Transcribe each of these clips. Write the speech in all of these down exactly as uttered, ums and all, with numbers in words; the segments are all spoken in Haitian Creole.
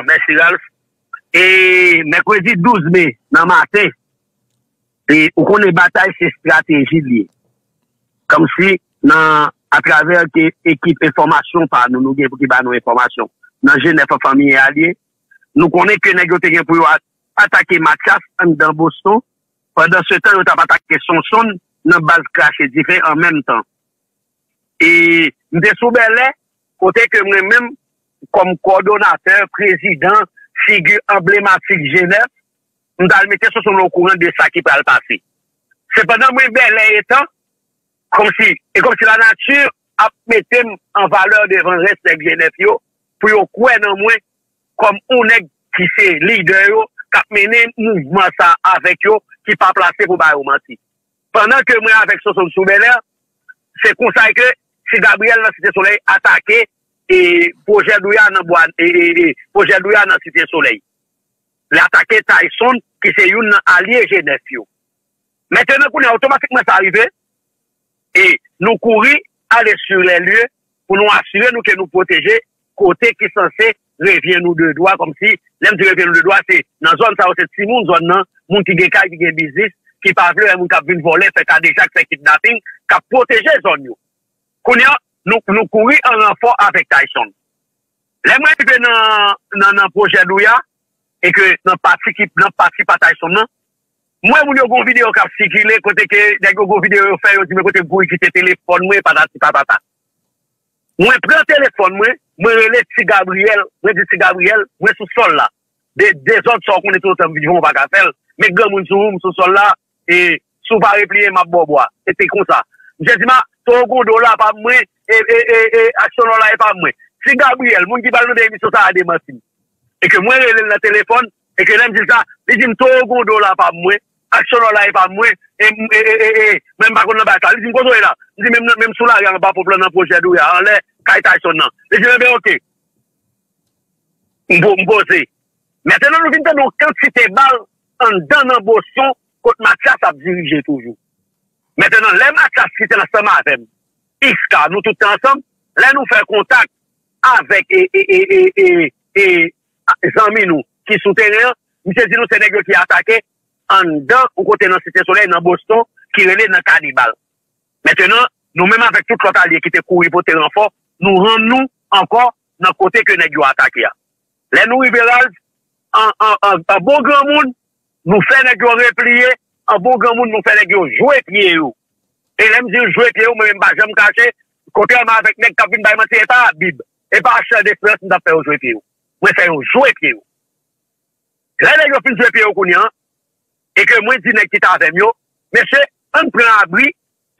Mèsi, Ralph. E mèkredi douz me nan maten, e ou konnen batay se estrateji l ye. Kòmsi nan atravè ke ekip enfòmasyon pa nou, nou gen pou ki ba nou enfòmasyon. Nan Jenèf an fanmi alye, nou konnen ke nèg yo te gen pou yo a- atake Mathias anndan Boston. Pandan se tan, yo t ap atake Sonson nan baz Krache Dife an menm tan. E m te sou Bèlè, kote ke mwen menm, kòm kowòdonatè, prezidan, figi anblematik Jenèf, m t al mete Sonson okouran de sa ki pral pase. Sepandan, mwen Bèlè etan, kòmsi, e kòmsi lanati ap mete m an valè devan rès nèg Jenèf yo, pou yo kwè nan mwen kòm yon nèg ki se lidè yo, k ap mennen mouvman sa avèk yo, ki pa plase pou ba yo manti. Pandan ke mwen avèk Sonson sou Bèlè, se konsa ke Ti Gabriyèl nan Site Solèy atake e pwojè Douya nan bwa, e, e, e, pwojè Douya nan Site Solèy. Li atake Tyson, ki se youn nan alye Jenèf yo. Mentenan, kounye a, otomatikman sa rive, e nou kouri ale sur les lieux pou nou asire nou ke nou pwoteje kote ki sanse revyen nou de dwa, kòmsi, lè m di revyen nou de dwa, se nan zòn sa yo, se timoun zòn nan, moun ki gen kay, ki gen biznis, ki pa vle wè moun k ap vin vòlè, fè kadejak, fè kidnaping, k ap pwoteje zòn yo. Kounye a, nou, nou kouri an ranfò avèk Tyson. Lè mwen rive nan, nan, nan pwojè Douya, e ke nan pati ki, nan pati pa Tyson nan, mwen moun yo gon videyo k ap sikile, kote ke nèg yo gon videyo yo fè, yo di mwen kote m kouri kite telefòn mwen, patati patata. Mwen pran telefòn mwen, mwen rele Ti Gabriyèl, mwen di Ti Gabriyèl, mwen sou sòl la. De, dezòd sa w konnen tout otan m vivan w pa ka fè l. Men granmoun sou ou, m sou sòl la, e si w pa repliye, m ap ba w bwa. E te konsa. Misye di m, a, Towo Gondo la pa mwen, e, e, e, e, aksyon lò la e pa mwen. Ti Gabriyèl, moun ki pral mande emisyon sa a demanti m. E ke mwen rele l nan telefòn, e ke lè m di l sa, li di m Towo Gondo la pa mwen, aksyon lò la e pa mwen, e, e, e, e, e, mwen m pa konn nan bagay sa. Li di m kote w ye la? M di men m, men m sou lari anba ponp lan nan pwojè Douya, anlè kay Tyson nan. Li di m, enben, oke. M po-, m poze. Mentenan, nou vin tande yon kantite bal anndan nan Boston kot Mathias ap dirije toujou. Mentenan, lè Mathias ki te ansanm avè m, Iska, nou tout te ansanm, lè nou fè kontak avèk e, e, e, e, e, e, a- zanmi nou ki sou teren an, misye di nou se nèg yo ki atake anndan yon kote nan Site Solèy, nan Boston, ki rele nan Kanibal. Mentenan, nou menm avèk tout lòt alye ki te kouri pote ranfò, nou rann nou ankò nan kote ke nèg yo atake a. Lè nou rive Ralph, an, an, an, an bon granmoun, nou fè nèg yo repliye, an bon granmoun, nou fè nèg yo jwe pye yo. E lè m di jwe pye yo, mwen menm m pa janm kache, kontrèman avèk nèg k ap vin bay manti, e pa Bib, e pa Chan de Frans m t ap fè yo jwe pye yo. Mwen fè yo jwe pye yo. Lè nèg yo fin jwe pye yo kounye a, e ke mwen di nèg ki t avè m yo, mesye, ann pran abri,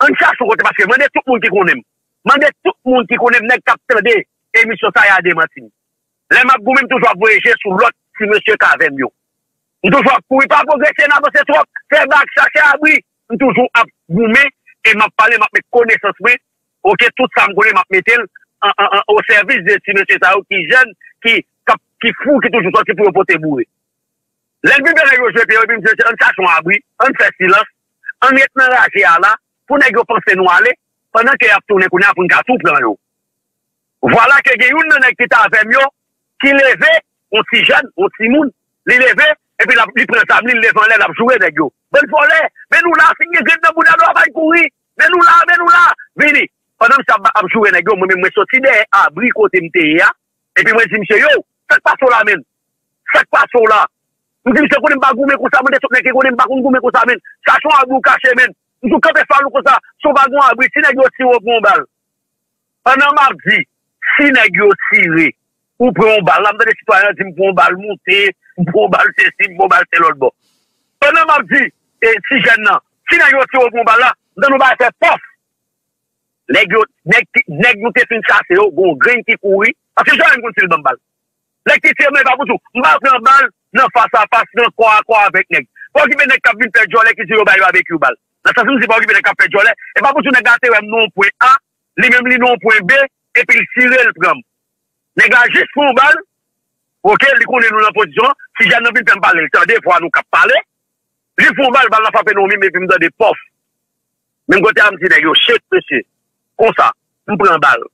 ann chache yon kote, paske mande tout moun ki konnen m. Mande tout moun ki konnen m, nèg k ap tande emisyon sa a demanti m. Lè m ap goumen, m toujou ap voye je sou lòt ti mesye k avè m yo. M toujou ap kouri, pa pwogrese, n avanse twòp, fè bak, chache abri. M toujou ap goumen, e m ap pale, m ap met konesans mwen, oke, tout sa m konnen, m ap mete l an, an, an, o sèvis de ti mesye sa yo ki jèn, ki, k ap, ki fou, ki toujou sòti pou yo pote boure. Lè l vin fè nèg yo jwe pye yo, epi m di, ann chache yon abri, ann fè silans, ann ret nan raje a la, pou nèg yo panse nou ale, pandan ke y ap tounen kounye a pou n ka tou pran yo. Vwala ke gen youn nan nèg ki t avè m yo, ki leve, yon ti jèn, yon timoun, li leve, epi l ap, li pran zam li, li leve anlè, l ap joure nèg yo. Bann vòlè, men nou la, si gen grenn nan bouda nou, pa kouri, men nou la, men nou la, vini. Pandan misye ap, ap joure nèg yo, mwen menm, mwen soti dèyè abri kote m te ye a, epi mwen di misye, yo, sa k pase w la, menn? Sa k pase w la? M di misye, konnen m pa goumen konsa, mande tout nèg ki konnen m pa konn goumen konsa, menn. Sa se yon abri w kache, menn. M di w kanpe fal ou konsa, si w pa gen yon abri, si nèg yo tire w pran yon bal. Pandan m ap di, si nèg yo tire, ou pran yon bal. La, m tande sitwayen an di m pran yon bal moute, m pran yon bal sesi, m pran yon bal se lòt bò. Pandan m ap di, e, ti jèn nan, si nèg yo tire, ou pran yon bal la, m tande yon bagay fè pòf. Nèg yo, nèg ki, nèg nou te fin chase yo, gon grenn ki kouri, paske Joel konn si l ban m bal. Nèg ki tire mwen, e pa pou di w, m pa pran bal nan fas a fas, nan kò a kò avèk nèg. Pa okipe nèg k ap vin fè djòlè ki di yo bay babekyou bal. Nan sans m di pa okipe nèg k ap fè djòlè, e pa pou di w nèg la te wè m nan yon pwen A, li menm li nan yon pwen B, epi l tire l pran m. Nèg la jis pran yon bal, oke, li konnen nou nan pozisyon an, si Jàn nan vin fè m pale, l tande vwa nou k ap pale, li pran yon bal, bal la frape nan men m, epi m tande pòf. Menm kote a, m di nèg yo, shit, mesye, konsa, m pran bal.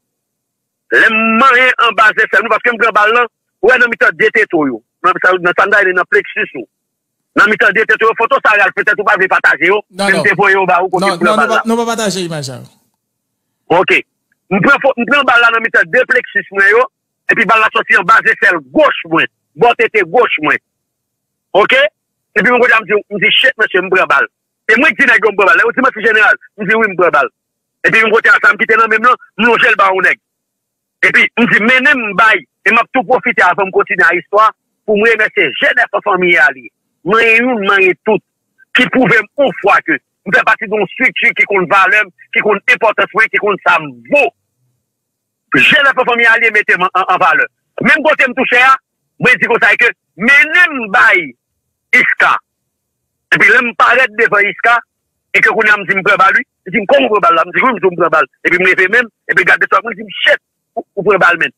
Lè m manyen anba zesèl nou, paske m pran bal lan, ou wè nan mitan de tete w yo, nan sa nan sa m ta rele nan pleksis ou, nan mitan de tete w yo, foto sa Ralph petèt ou pa vle pataje yo, men m te voye yo ba ou kote m pran bal la. Non, non, nou pa pataje imaj sa yo. Ok. M pran, m pran bal la nan mitan de pleksis mwen yo, epi bal la soti anba zesèl goch mwen, bò tete goch mwen. Ok? Epi mwen kote a m di, m di, shit, mesye, m pran bal. E mwen ki di nèg yo m pran bal. Nèg yo di, mwen se jeneral. M di, wi, m pran bal. Epi mwen kote a sa m kite nan men m lan, m lonje l ba yon nèg. Epi m di, mennen m bay, e m ap tou pwofite avan m kontinye a istwa, pou m remèsye jenès an fanmi Alye. Manyen youn, manyen tout, ki pwouve m yon fwa ke m fè pati de yon estrikti ki konn valè m, ki konn enpòtans mwen, ki konn sa m vo. Jenès an fanmi Alye mete m an, an, an valè. Menm kote m touche a, mwen di konsa ke mennen m bay Iska. Epi lè m parèt devan Iska, e ke kounye a m di m pran bal wi. Li di m, kòman w pran bal la? M di wi, m di w m pran bal. Epi m leve men m, epi gade sa, mwen di m, shit, ou, ou pran bal men.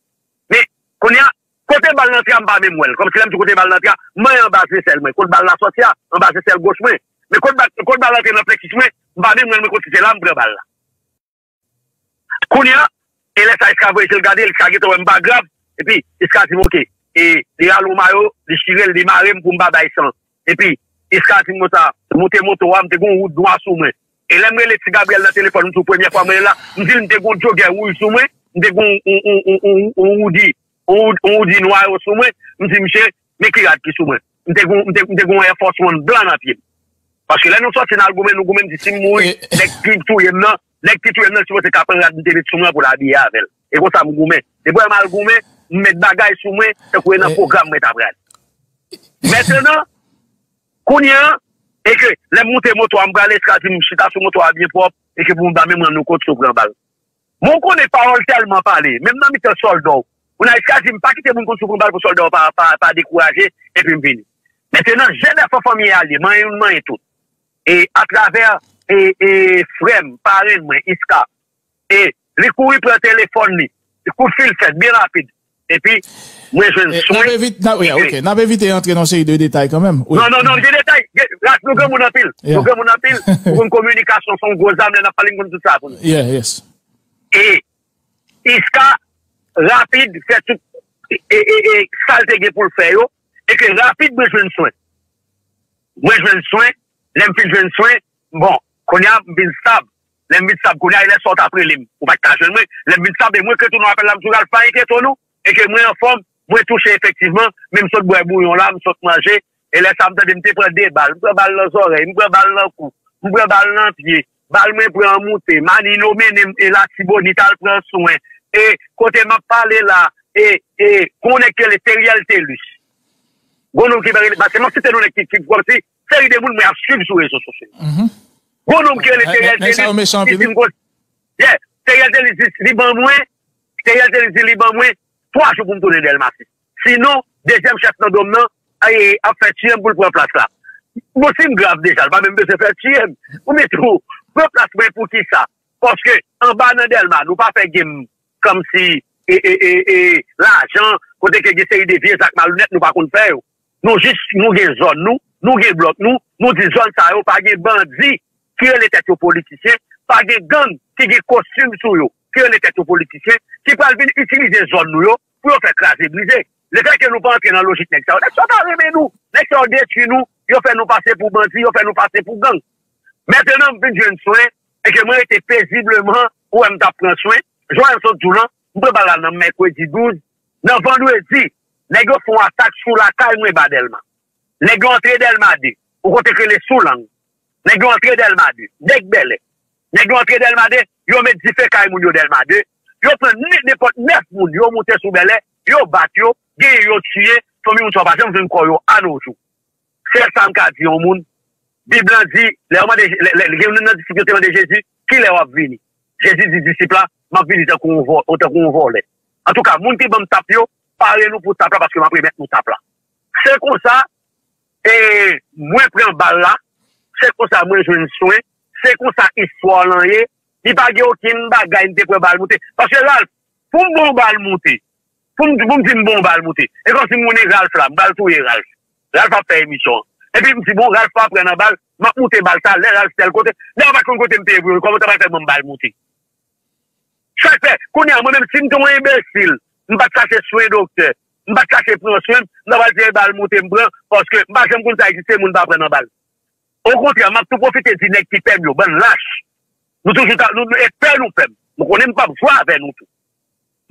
Men, kounye a, kote bal lan antre a, m pa menm wè l. Kòmsi lè m di kote bal lan antre a, m wè anba zesèl mwen. Kote bal la soti a, anba zesèl goch mwen. Men kote bal, kote bal lan antre nan pleksis mwen, m pa menm wè l, mwen konn si se la m pran bal la. Kounye a, e lè sa Iska voye je l gade, Iska gentan wè m pa grav, epi Iska di m, ok, e li rale yon mayo, li chire l, li mare m pou m pa bay san. Epi Iska di m konsa, moute moto a, m te gen yon wood nwa sou mwen. E lè m rele Ti Gabriel nan telefòn, m di w premyè fwa m rele la, m di l m te gen yon jogè wouj sou mwen, m te gen yon, yon, yon, yon, yon, yon woody, yon, yon woody nwa yo sou mwen, m di misye, men ki rad ki sou mwen. M te gen, m te, m te gen yon Air Force One blan nan pye m. Paske lè nou sòti n al goumen, nou goumen, m di si m mouri, nèg ki touye m nan, nèg ki touye m nan, li sipoze ka pran rad m te met sou mwen pou l abiye avè l. E konsa m goumen. Depi w wè m al goumen, m met bagay sou mwen, tankou e nan pwogram mwen ta prale. Mentnan, kounye a, e ke lè m moute moto a, m prale, Iska di m chita sou moto a byen pwòp, e ke pou m pa menm rann ou kont si w pran bal. Men w konnen pawòl tèlman pale, menm nan mitan sòlda w. Moun Iska di m pa kite moun konn si w pran bal pou sòlda w pa, pa, pa dekouraje, epi m vini. Mentnan, jenès an fanmi Alye, manyen youn, manyen tout. E atravè, e, e, frè m, parenn mwen, Iska, e li kouri pran telefòn li, li kout fil fèt byen rapid. Epi, mwen jwenn swen. N ap evite, n ap evite antre nan seri de detay kanmenm. Non, non, non, gen detay. Ralph, nou granmoun anpil. Nou granmoun anpil. Ou konn kominikasyon se yon gwo zam, lè n ap pale, m konn tout sa pou nou. E Iska rapid fè tout e, e, e, e, sa l te gen pou l fè yo, e ke rapid mwen jwenn swen. Mwen jwenn swen, lè m fin jwenn swen, bon, kounye a m vin stab. Lè m vin stab, kounye a e lè sa w t ap rele m, ou pa t ka jwenn mwen. Lè m vin stab, e mwen k retounen apèl la, m di w Ralph pa enkyete w non, e ke mwen anfòm, mwen touche efektivman, men m sot bwè bouyon la, m sot manje, e lè sa a m tande m te pran de bal, m pran bal nan zòrèy, m pran bal nan kou, m pran bal nan pye, bal mwen pran an moute, Manino mennen m e Latibonit al pran swen, e kote m ap pale la, e, e, gon nèg ki rele Teriel Telus. Gon nonm ki rele, paske m ap site non nèg ki, ki, kòmsi, seri de moun mwen ap swiv sou rezo sosyo yo. Gon nonm ki rele Teriel Telus, ki di m konsa, yeah, Teriel Telus di, li ban mwen, Teriel Telus di li ban mwen twa jou pou m tounen Dèlma sis. Sinon, dezyèm chèf nan dòm nan, e, ap fè tiye m pou l pran plas la. Bon, si m grav deja, l pa menm bezwen fè tiye m. Ou mete w pran plas mwen pou kisa? Paske anba nan Dèlma, nou pa fè game kòmsi, e, e, e, e, lajan, kote ke gen seri de vye zak malonèt nou pa konn fè yo. Nou jis, nou gen zòn nou, nou gen blòk nou, nou di zòn sa yo pa gen bandi ki rele tèt yo politisyen, pa gen gang ki gen kostim sou yo, ki rele tèt yo politisyen, ki pral vin itilize zòn nou yo pou yo fè kraze brize. Lefètke nou pa antre nan lojik nèg sa yo, nèg sa yo pa renmen nou, nèg sa yo detwi nou, yo fè nou pase pou bandi, yo fè nou pase pou gang. Mentnan m vin jwenn swen, e ke mwen rete pezibleman, ou wè m t ap pran swen, jan w sot di w lan, m pran bal la nan mèkredi douz, nan vandredi, nèg yo fè yon atak sou lakay mwen ba Dèlma. Nèg yo antre Dèlma de, yon kote k rele Soulang. Nèg yo antre Dèlma de, Nèg Bèlè. Nèg yo antre Dèlma de, yo met dife kay moun yo Dèlma de, yo pran ne-, nenpòt nèf moun, yo moute sou Bèlè, yo bat yo, genyen yo tiye, fanmi moun sa yo pa janm jwenn kò yo anojou. Sèl sa m ka di yon moun, Bib lan di, lè yo mande, lè, lè, gen youn nan disip yo te mande Jezi, kilè w ap vini? Jezi di disip la, m ap vini tankou yon vò-, tankou yon vòlè. Antouka, moun ki ban m tap yo, pare nou pou tap la, paske m ap remèt nou tap la. Se konsa, e, mwen pran bal la, se konsa mwen jwenn swen, se konsa istwa lan ye, li pa gen okenn bagay m te pran bal moute. Paske Ralph, pou m bon bal moute, pou m, pou m di m bon bal moute. E kòmsi m konnen Ralph la, m pral touye Ralph. Ralph ap fè emisyon an. Epi m di, bon, Ralph pa pran nan bal, m ap moute bal sa, lè Ralph tèl kote. Lè yo pa t konn kote m te ye pou yo, kòman yo ta pral fè ban m bal moute? Sa k fè, kounye a, mwen menm, si m te yon enbesil, m pa t chache swen doktè, m pa t chache pran swen m, m ta pral tire bal moute m pran, paske m pa janm konn sa egziste moun pa pran nan bal. Okontrè, m ap tou pwofite di nèg ki pè m yo, bann lach. Nou toujou ta, nou, nou, e pè nou pè m. Nou konnen m p ap jwe avè nou tou.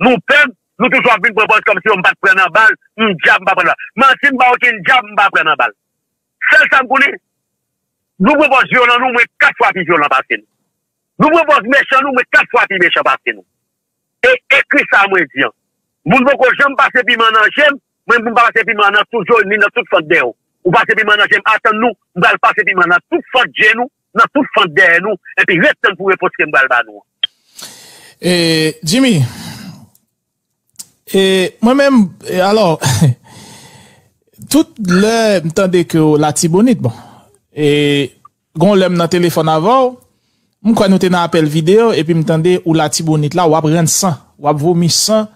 Nou pè m, nou toujou ap vin pran pòz kòmsi yo m pa t pran nan bal, m djab m pa pran nan bal. Manti, m pa okenn djab m pa pran nan bal. Sèl sa m konnen, nou pran pòz vyolan nou, mwen kat fwa pi vyolan pase nou. Nou pran pòz mechan nou, mwen kat fwa pi mechan pase nou. E ekri sa mwen di an. Moun poko janm pase piman nan je m, mwen moun pa pase piman nan tout je w, ni nan tout fant dèyè w. Ou pase piman nan je m, atann nou, m pral pase piman nan tout fant je nou, nan tout fant dèyè nou, epi ret tann pou repons ke m pral ba nou an. E, Jimmy, e, mwen menm, e, alò, tout lè m tande ke w Latibonit, bon, e, gon lè m nan telefòn avè w, m kwè nou te nan apèl videyo, epi m tande ou Latibonit la, w ap rann san, w ap vomi san,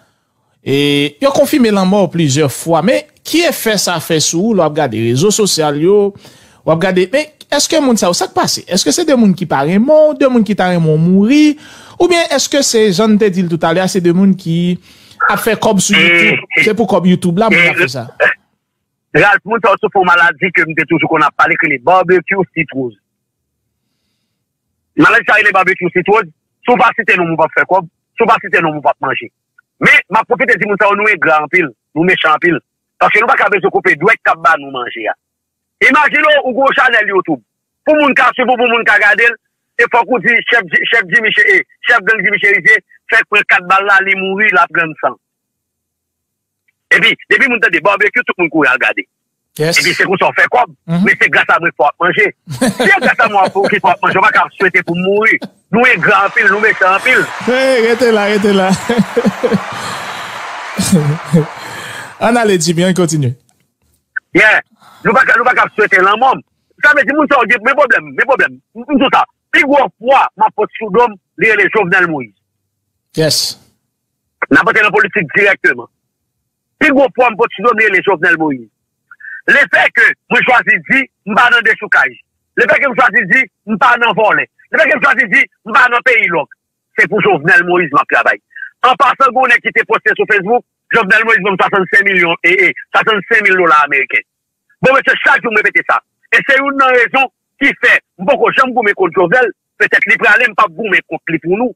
e, yo konfime lanmò w plizyè fwa, men ki efè sa fè sou ou lè w ap gade rezo sosyal yo, w ap gade, men èske moun sa yo, sa k pase? Èske se de moun ki pa renmen w, de moun ki ta renmen w mouri, oubyen èske se, jan n te di l toutalè a, se de moun ki ap fè kòb sou YouTube, se pou kòb YouTube la moun ap fè sa? Ralph, moun sa yo soufri yon maladi ke m te toujou konn ap pale, ki rele barbecue sitwoz. Maladi sa rele barbecue sitwoz, si w pa site non m ou p ap fè kòb, si w pa site non m ou p ap manje. Men, m ap pwofite di moun sa yo, nou engra anpil, nou mechan anpil. Paske nou pa ka bezwen koupe dwèt k ap ba nou manje a. Imajine w, ou gen yon chanèl YouTube. Pou moun ka swiv ou, pou moun ka gade l, e fòk ou di chèf, chèf Jimmy, chèf gang Jimmy Cherizier, fèk pran kat bal la, li mouri, l ap rann san. Epi, depi moun tande barbecue, tout moun kouri al gade. Epi se konsa w fè kòb, men se gras a mwen fò w ap manje. Si se gras a mwen ki fò w ap manje, w pa ka ap swete pou m mouri. Nou engra anpil, nou mechan anpil. Hey, rete la, rete la. Ann ale, Jimmy, ann kontinye. Yeah. Nou pa ka, nou pa ka ap swete lanmò m. Sa vle di moun sa yo gen, men pwoblèm, men pwoblèm. M di w sa, pi gwo pwa m ap pot sou do m, li rele Jovenel Moïse. Yes. N ap antre nan politik dirèkteman. Pi gwo pwa m pot sou do m li rele Jovenel Moïse. Lefètke mwen chwazi di m pa nan dechoukaj, lefètke m chwazi di m pa nan vòlè, lefètke m chwazi di m pa nan peyi lòk, se pou Jovenel Moïse m ap travay. An pasan, gen yon nèg ki te poste sou Facebook, Jovenel Moïse ban m swasannsenk milyon, e, e, swasannsenk mil dola ameriken. Bon, mesye, chak jou m repete sa. E se youn nan rezon ki fè m poko janm goumen kont Jovenel, petèt li prale, m p ap goumen kont li pou nou.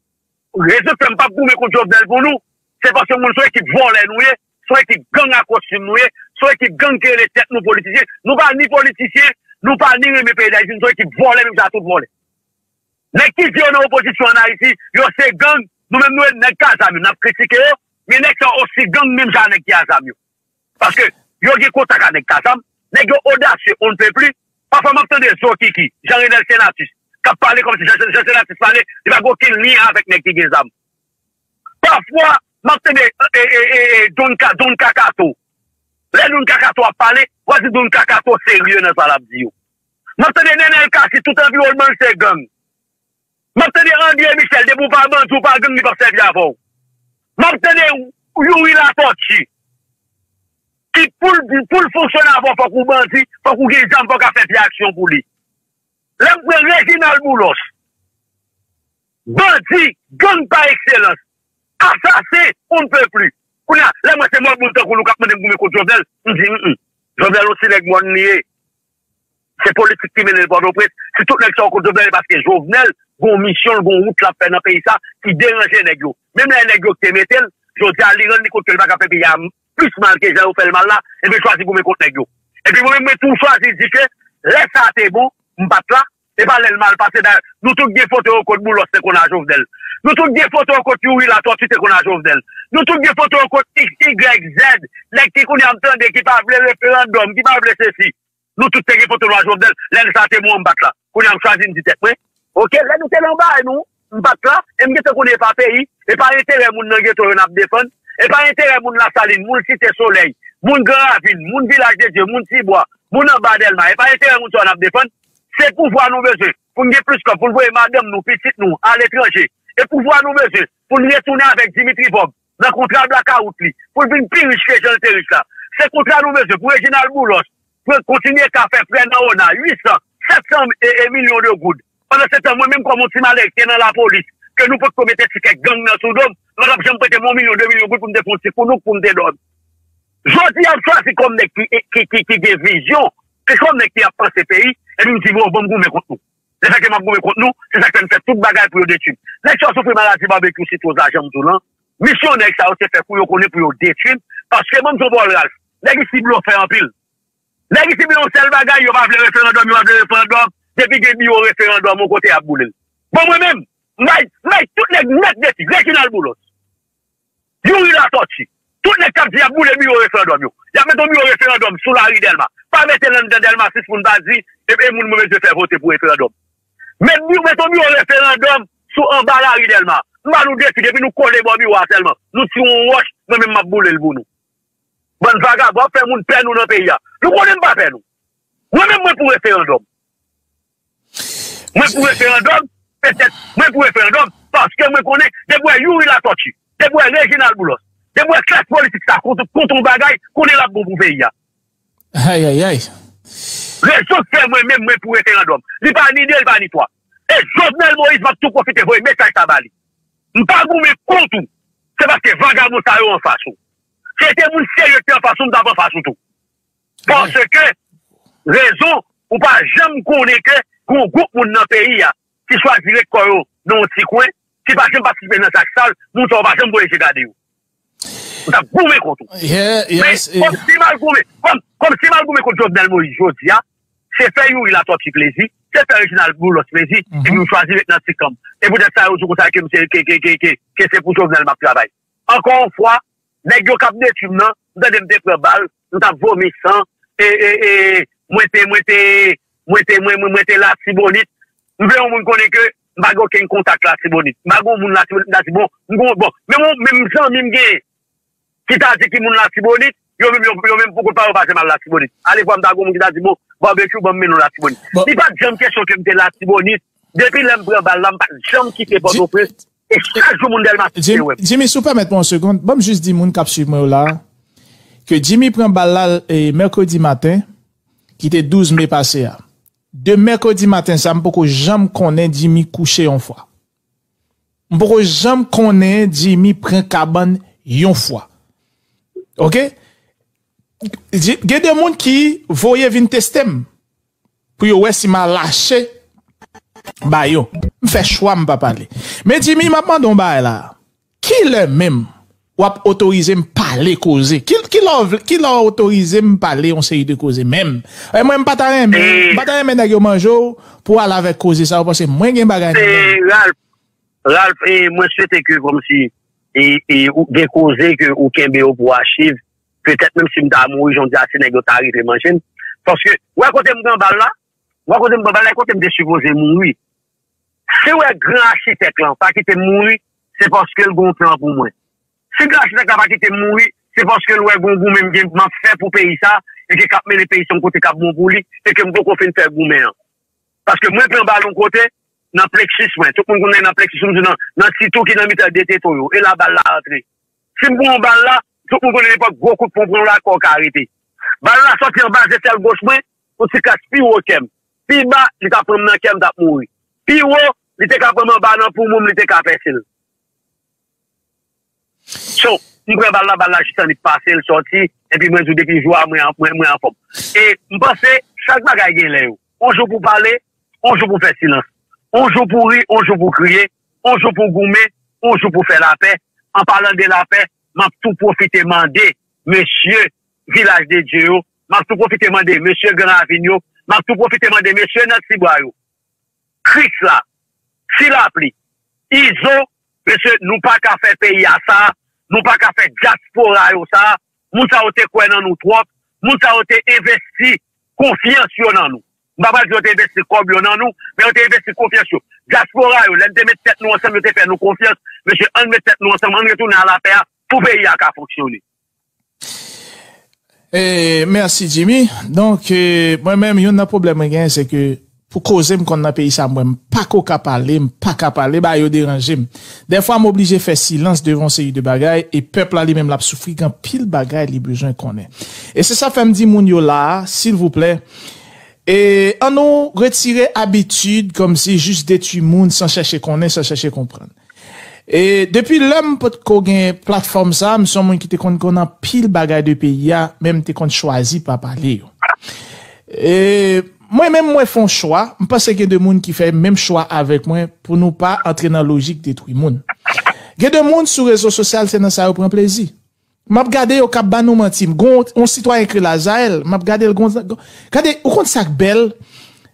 Rezon k fè m p ap goumen kont Jovenel pou nou, se paske moun se yon ekip vòlè nou ye, se yon ekip gang a kostim nou ye, se yon ekip gang ki rele tèt nou politisyen. Nou pa ni politisyen, nou pa ni renmen peyi Dayiti, nou se yon ekip vòlè, menm jan a tout vòlè. Nèg ki di yo nan opozisyon ann Ayiti, yo se gang, nou menm nou e nèg k a zam yo, n ap kritike yo, men nèg sa yo osi gang menm jan a nèg ki a zam yo. Paske yo gen kontak a nèg k a zam, nèg yo odasye on ne peut plus. Pafwa m ap tande Zo Kiki, Jean Renel Senatus, k ap pale kòmsi Jean, Jean Senatus pale, li pa gen okenn lyen avèk nèg ki gen zam. Pafwa, m ap tande e, e, e, e, Don, Ka, Don Kakato. Lè Don Kakato ap pale, w a di Don Kakato serye nan sa l ap di yo. M ap tande Nenel Cassy, tout anviwònman l se gang. M ap tande André Michel, depi w pa bandi, w pa gang, li p ap sèvi avè w. M ap tande Youri Latortue, ki pou l, pou l fonksyone avè w, fòk ou bandi, fòk ou gen zam, fòk w ka fè vye aksyon pou li. Lè m pran Reginald Boulos, bandi, gang pa ekselans, asasen, on ne peut plus. Kounye a, lè m wè se mòd moun tankou nou k ap mande m goumen kont Jovenel, m di, m, m, Jovenel yon ti nèg mòn li ye. Se politik ki mennen l Pòtoprens. Si tout nèg sa yo kont Jovenel, se paske Jovenel gon misyon, l gon wout l ap fè nan peyi sa ki deranje nèg yo. Menm lè nèg yo ki te mete l, jodi a li rann li kont ke l pa ka fè peyi a plis mal ke jan yo fè l mal la, epi l chwazi goumen kont nèg yo. Epi mwen menm, mwen tou chwazi di ke lè sa a te bon, m pa t la, e pa lè l mal pase. Dayè, nou tout gen foto yo kot Boulos te konn a Jovenel. Nou tout gen foto yo kot Youri Latortue te konn a Jovenel. Nou tout gen foto yo kot X, Y, Z, nèg ki kounye a m tande ki pa vle referandòm, ki pa vle sesi. Nou tout te gen foto nou a Jovenel, lè sa te bon an m pa t la. Kounye a m chwazi m di tèt mwen, oke, lè nou te nan bagay nou, m pa t la, e m gentan konnen e pa peyi, e pa enterè moun nan geto yo n ap defann, e pa enterè moun Lasalin, moun Site Solèy, moun Gran Ravin, moun Vilaj de Dye, moun Tibwa, moun anba Dèlma, e pa enterè moun sa yo n ap defann. Se pouvwa nou bezwen pou n gen plis kòb, pou n voye madanm nou, pitit nou aletranje. E pouvwa nou bezwen pou n retounen avèk Dimitri Vorbe nan kontra blakawout li, pou l vin pi rich ke jan l te rich la. Se kontra nou bezwen pou Reginald Boulos, pou l kontinye ka fè frè nan ona uit san, sèt san e, e milyon de goud. Pandan se tan, mwen menm kòm yon ti malere ki te nan lapolis, ke nou potko mete ti kèk gang nan sou do m, nou pa t ap janm prete m yon milyon, de milyon goud pou m te fè yon ti kounouk pou m te dòmi. Jodi a, m chwazi kòm nèg ki, ki, ki, ki gen vizyon, e kòm nèg ki ap panse peyi, epi m di, bon, ban m goumen kont nou. Lefètke m ap goumen kont nou, se sa k fè m fè tout bagay pou yo detwi m. Nèg sa yo soufri maladi babekyou sitwoz la, jan m di w lan. Misyon nèg sa yo se fè kou yo konnen pou yo detwi m, paske ban m di w, Paul Ralph, nèg isi blofè anpil. Nèg isi gen yon sèl bagay, yo pa vle referandòm, yo pa vle referandòm. Depi gen biwo referandòm yon kote, y ap boule l. Bon, mwen menm, m bay, m bay tout nèg nèt deti, Reginald Boulos, Youri Latortue, tout nèg k ap di y ap boule biwo referandòm yo. Y ap mete yon biwo referandòm sou lari Dèlma. Pa mete l anndan Dèlma sis pou n pa di, e, e moun move Dye fè vote pou referandòm. Met biwo, mete yon biwo referandòm sou anba lari Dèlma. M ba nou defi, depi nou kole bò biwo a sèlman, nou tire yon wòch, mwen menm m ap boule l pou nou. Bann vagabon ap fè moun pè nou nan peyi a. Nou konnen m pa pè nou. Mwen menm mwen pou referandòm. Mwen pou referandòm, petèt, mwen pou referandòm, paske mwen konnen, depi w wè Youri Latortue, depi w wè Reginald Boulos, depi w wè klas politik sa kont, kont yon bagay, konnen l ap bon pou peyi a. Ayayay. Rezon k fè mwen menm mwen pou referandòm. Li pa ni de, li pa ni twa. E Jovenel Moïse, m ap tou pwofite voye mesaj sa ba li. M pa goumen kont ou. Se paske vagabon sa yo anfas ou. Si se te moun serye ki anfas ou, m t ap anfas ou tou. Paske, rezon, ou pa janm konnen ke gen yon gwoup moun nan peyi a ki chwazi ret kò yo nan yon ti kwen, ki pa janm patisipe nan zak sal, moun sa yo pa janm voye je gade yo. Ou t ap goumen kont ou. Men, kòm si m al goumen, kòm, kòm si m al goumen kont Jovenel Moïse jodi a, se fè Youri Latortue plezi, se fè Reginald Boulos plezi, epi yo chwazi ret nan ti kanm. E poutèt sa, yo di konsa ke m se, ke, ke, ke, ke, ke se pou Jovenel m ap travay. Ankò yon fwa, nèg yo k ap detwi m nan, m tande m te pran bal, m t ap vomi san, e, e, e, mwen te, mwen te, mwen te, mwen, mwen, mwen te Latibonit. M vle yon moun konnen ke m pa gen okenn kontak Latibonit. M pa gen yon moun Latibonit, m ta di, bon, m gon, bon, men yon, menm zanmi m genyen, ki ta di ki moun Latibonit, yo menm, yo, yo menm pou kont pa yo pa janm al Latibonit. Alevwa m ta gen yon moun ki ta di, bon, Barbecue, ban m mennen w Latibonit. Bon. Li pa t janm kesyon ke m te Latibonit. Depi lè m pran bal la, m pa t janm kite Pòtoprens. E chak jou moun Dèlma kite wè m. Jimmy, si w pèmèt mwen yon segonn, ban m jis di moun k ap swiv mwen yo la a, ke Jimmy pran bal la, e, mèkredi maten, ki te douz me pase a. De mèkredi maten sa, m poko janm konnen Jimmy kouche yon fwa. M poko janm konnen Jimmy pran kabann yon fwa. Oke? Di-, gen de moun ki voye vin teste m pou yo wè si m a lache ba yo. M fè chwa m pa pale. Men Jimmy, m ap mande yon bagay la. Kilè menm w ap otorize m pale koze? Ki, kilè w vle, kilè w otorize m pale yon seri de koze menm? E mwen, m pa ta renmen, m pa ta renmen nèg yo manje w pou w al avèk koze sa yo, paske mwen gen bagay nan men m. Ralph, Ralph, e, mwen swete ke kòmsi, e, e, ou gen koze ke ou kenbe yo pou achiv. Petèt menm si m ta mouri, jan w di a, se nèg yo ta rive manje m. Paske, ou wè kote m pran bal la, ou wè kote m pran bal la, e kote m te sipoze mouri. Si w wè gran achitèk lan pa kite m mouri, se paske l gen yon plan pou mwen. Si gran achitèk la pa kite m mouri, se paske l wè gen yon goumen m gen, m ap fè pou peyi sa, e ke k ap mennen peyi sa yon kote k ap bon pou li, e ke m poko fin fè goumen an. Paske mwen pran bal yon kote, nan pleksis mwen. Tout moun konnen nan pleksis, m di nan, nan ti tou ki nan mitan de teto yo. E la bal la antre. Si m pran yon bal la, tout moun konnen nenpòt gwo kout pon pran w la, kò w ka rete. Bal la sòti anba zetèl goch mwen, yon ti kras pi wo kè m. Pi ba, li ta pran m nan kè, m t ap mouri. Pi wo, li te ka pran m anba nan poumon m, li te ka pèse l. So, m pran bal la, bal la jis annik pase, l sòti, epi mwen di w depi jou a, mwen, mwen, mwen anfòm. E m panse, chak bagay gen lè yo. Yon jou pou pale, yon jou pou fè silans. Yon jou pou ri, yon jou pou kriye, yon jou pou goumen, yon jou pou fè lapè. An palan de lapè, m ap tou pwofite mande mesye Vilaj de Dye yo, m ap tou pwofite mande mesye Gran Ravin yo, m ap tou pwofite mande mesye nan Tibwa yo. Kris la, Ti Lapli, Izo, mesye, nou pa ka fè peyi a sa, nou pa ka fè dyaspora yo sa, moun sa yo te kwè nan nou twòp, moun sa yo te envesti konfyans yo nan nou. M pa pral di yo te envesti kòb yo nan nou, men yo te envesti konfyans yo. Dyaspora yo, lè n te met tèt nou ansanm, yo te fè nou konfyans. Mesye, ann met tèt nou ansanm, ann retounen a lapè a pou peyi a ka fonksyone. E, mèsi, Jimmy. Donk, e, mwen menm, youn nan pwoblèm mwen genyen, se ke pou koze m konn nan peyi sa, mwen, m pako ka pale, m pa ka pale, bagay yo deranje m. Dèfwa, m oblije fè silans devan yon seri de bagay, e pèp la li menm l ap soufri, gen anpil bagay li bezwen konnen. E se sa fè m di moun yo la a, silvouplè, e, an nou retire abitid kòmsi jis detwi moun san chèche konnen, san chèche konprann. E depi lè m potko gen platfòm sa, m se yon moun ki te konn konn anpil bagay de peyi a, men m te konn chwazi pa pale yo. E mwen menm, mwen fè yon chwa, m panse gen de moun ki fè menm chwa avèk mwen pou nou pa antre nan lojik detwi moun. Gen de moun sou rezo sosyal, se nan sa yo pran plezi. M ap gade yo k ap ba nou manti. Gon yon sitwayen ki rele Azaèl, m ap gade l, gon, gon, gade, ou konn sa k bèl?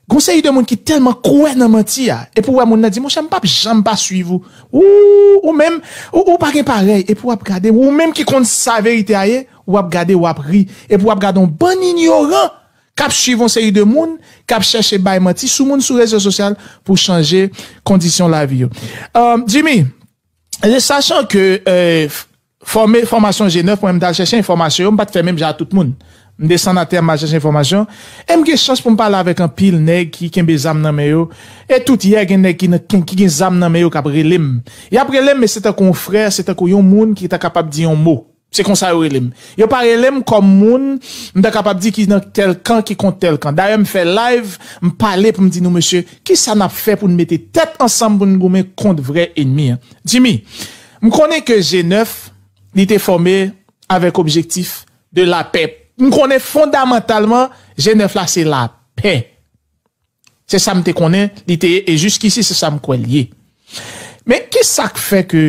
Gon seri de moun ki tèlman kwè nan manti a. Epi w wè moun nan di, monchè, m p ap janm pa swiv ou. Ou, ou menm, ou, ou pa gen parèy. Epi w ap gade, ou menm ki konn sa verite a ye, w ap gade, w ap ri. Epi w ap gade yon bann inyoran k ap swiv yon seri de moun, k ap chèche bay manti sou moun sou rezo sosyal pou chanje kondisyon lavi yo. Euh, Jimmy, sachan ke, euh, fòme, fòmasyon G nèf, mwen, m t al chèche enfòmasyon yo, m pa t fè menm jan ak tout moun. M desann atè, m al chèche enfòmasyon. E m gen chans pou m pale avèk anpil nèg ki kenbe zam nan men yo. E tout yè, gen nèg ki, nan, ki gen zam nan men yo k ap rele m. Y ap rele m, men se tankou yon frè, se tankou yon moun ki ta kapab di yon mo. Se konsa yo rele m. Yo pa rele m kòm moun, m ta kapab di, ki nan tèl kan, ki kont tèl kan. Dayè, m fè live, m pale pou m di nou, mesye, kisa n ap fè pou n mete tèt ansanm pou n goumen kont vrè ènmi an? Jimmy, m konnen ke G nèf, li te fòme avèk objektif de lapè. M konnen fondamantalman, G nèf la se lapè. Se sa m te konnen, li te ye, e jiskisi, se sa m kwè l ye. Men kisa k fè ke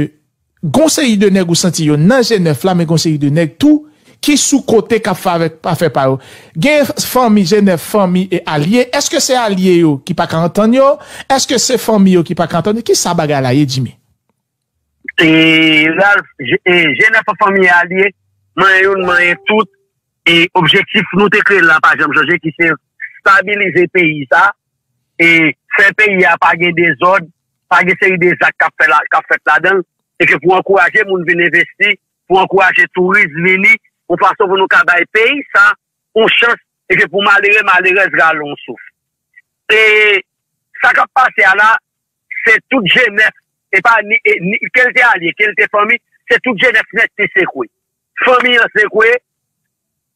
gon seri de nèg ou santi yo nan G nèf la, men gon seri de nèg tou ki sou kote k ap fè avèk afè pa yo? Gen fanmi G nèf, fanmi e alye. Èske se alye yo ki pa ka antann yo? Èske se fanmi yo ki pa ka antann yo? Kisa bagay la ye, Jimmy? E, Ralph, G-, e, G nèf an fanmi alye, manyen youn, manyen tout, e objektif nou te kreye l la pa janm chanje, ki se stabilize peyi sa, e fè peyi a pa gen dezòd, pa gen seri de zak k ap fè la, k ap fèt ladan l, e ke pou ankouraje moun vin envesti, pou ankouraje touris vini, yon fason pou nou ka bay peyi sa yon chans, e ke pou malere, malerèz rale yon souf. E sa k ap pase a la, se tout G nèf, e pa ni, e, ni, ke l te alye, ke l te fanmi, se tout G nèf nèt te sekwe. Fanmi an sekwe,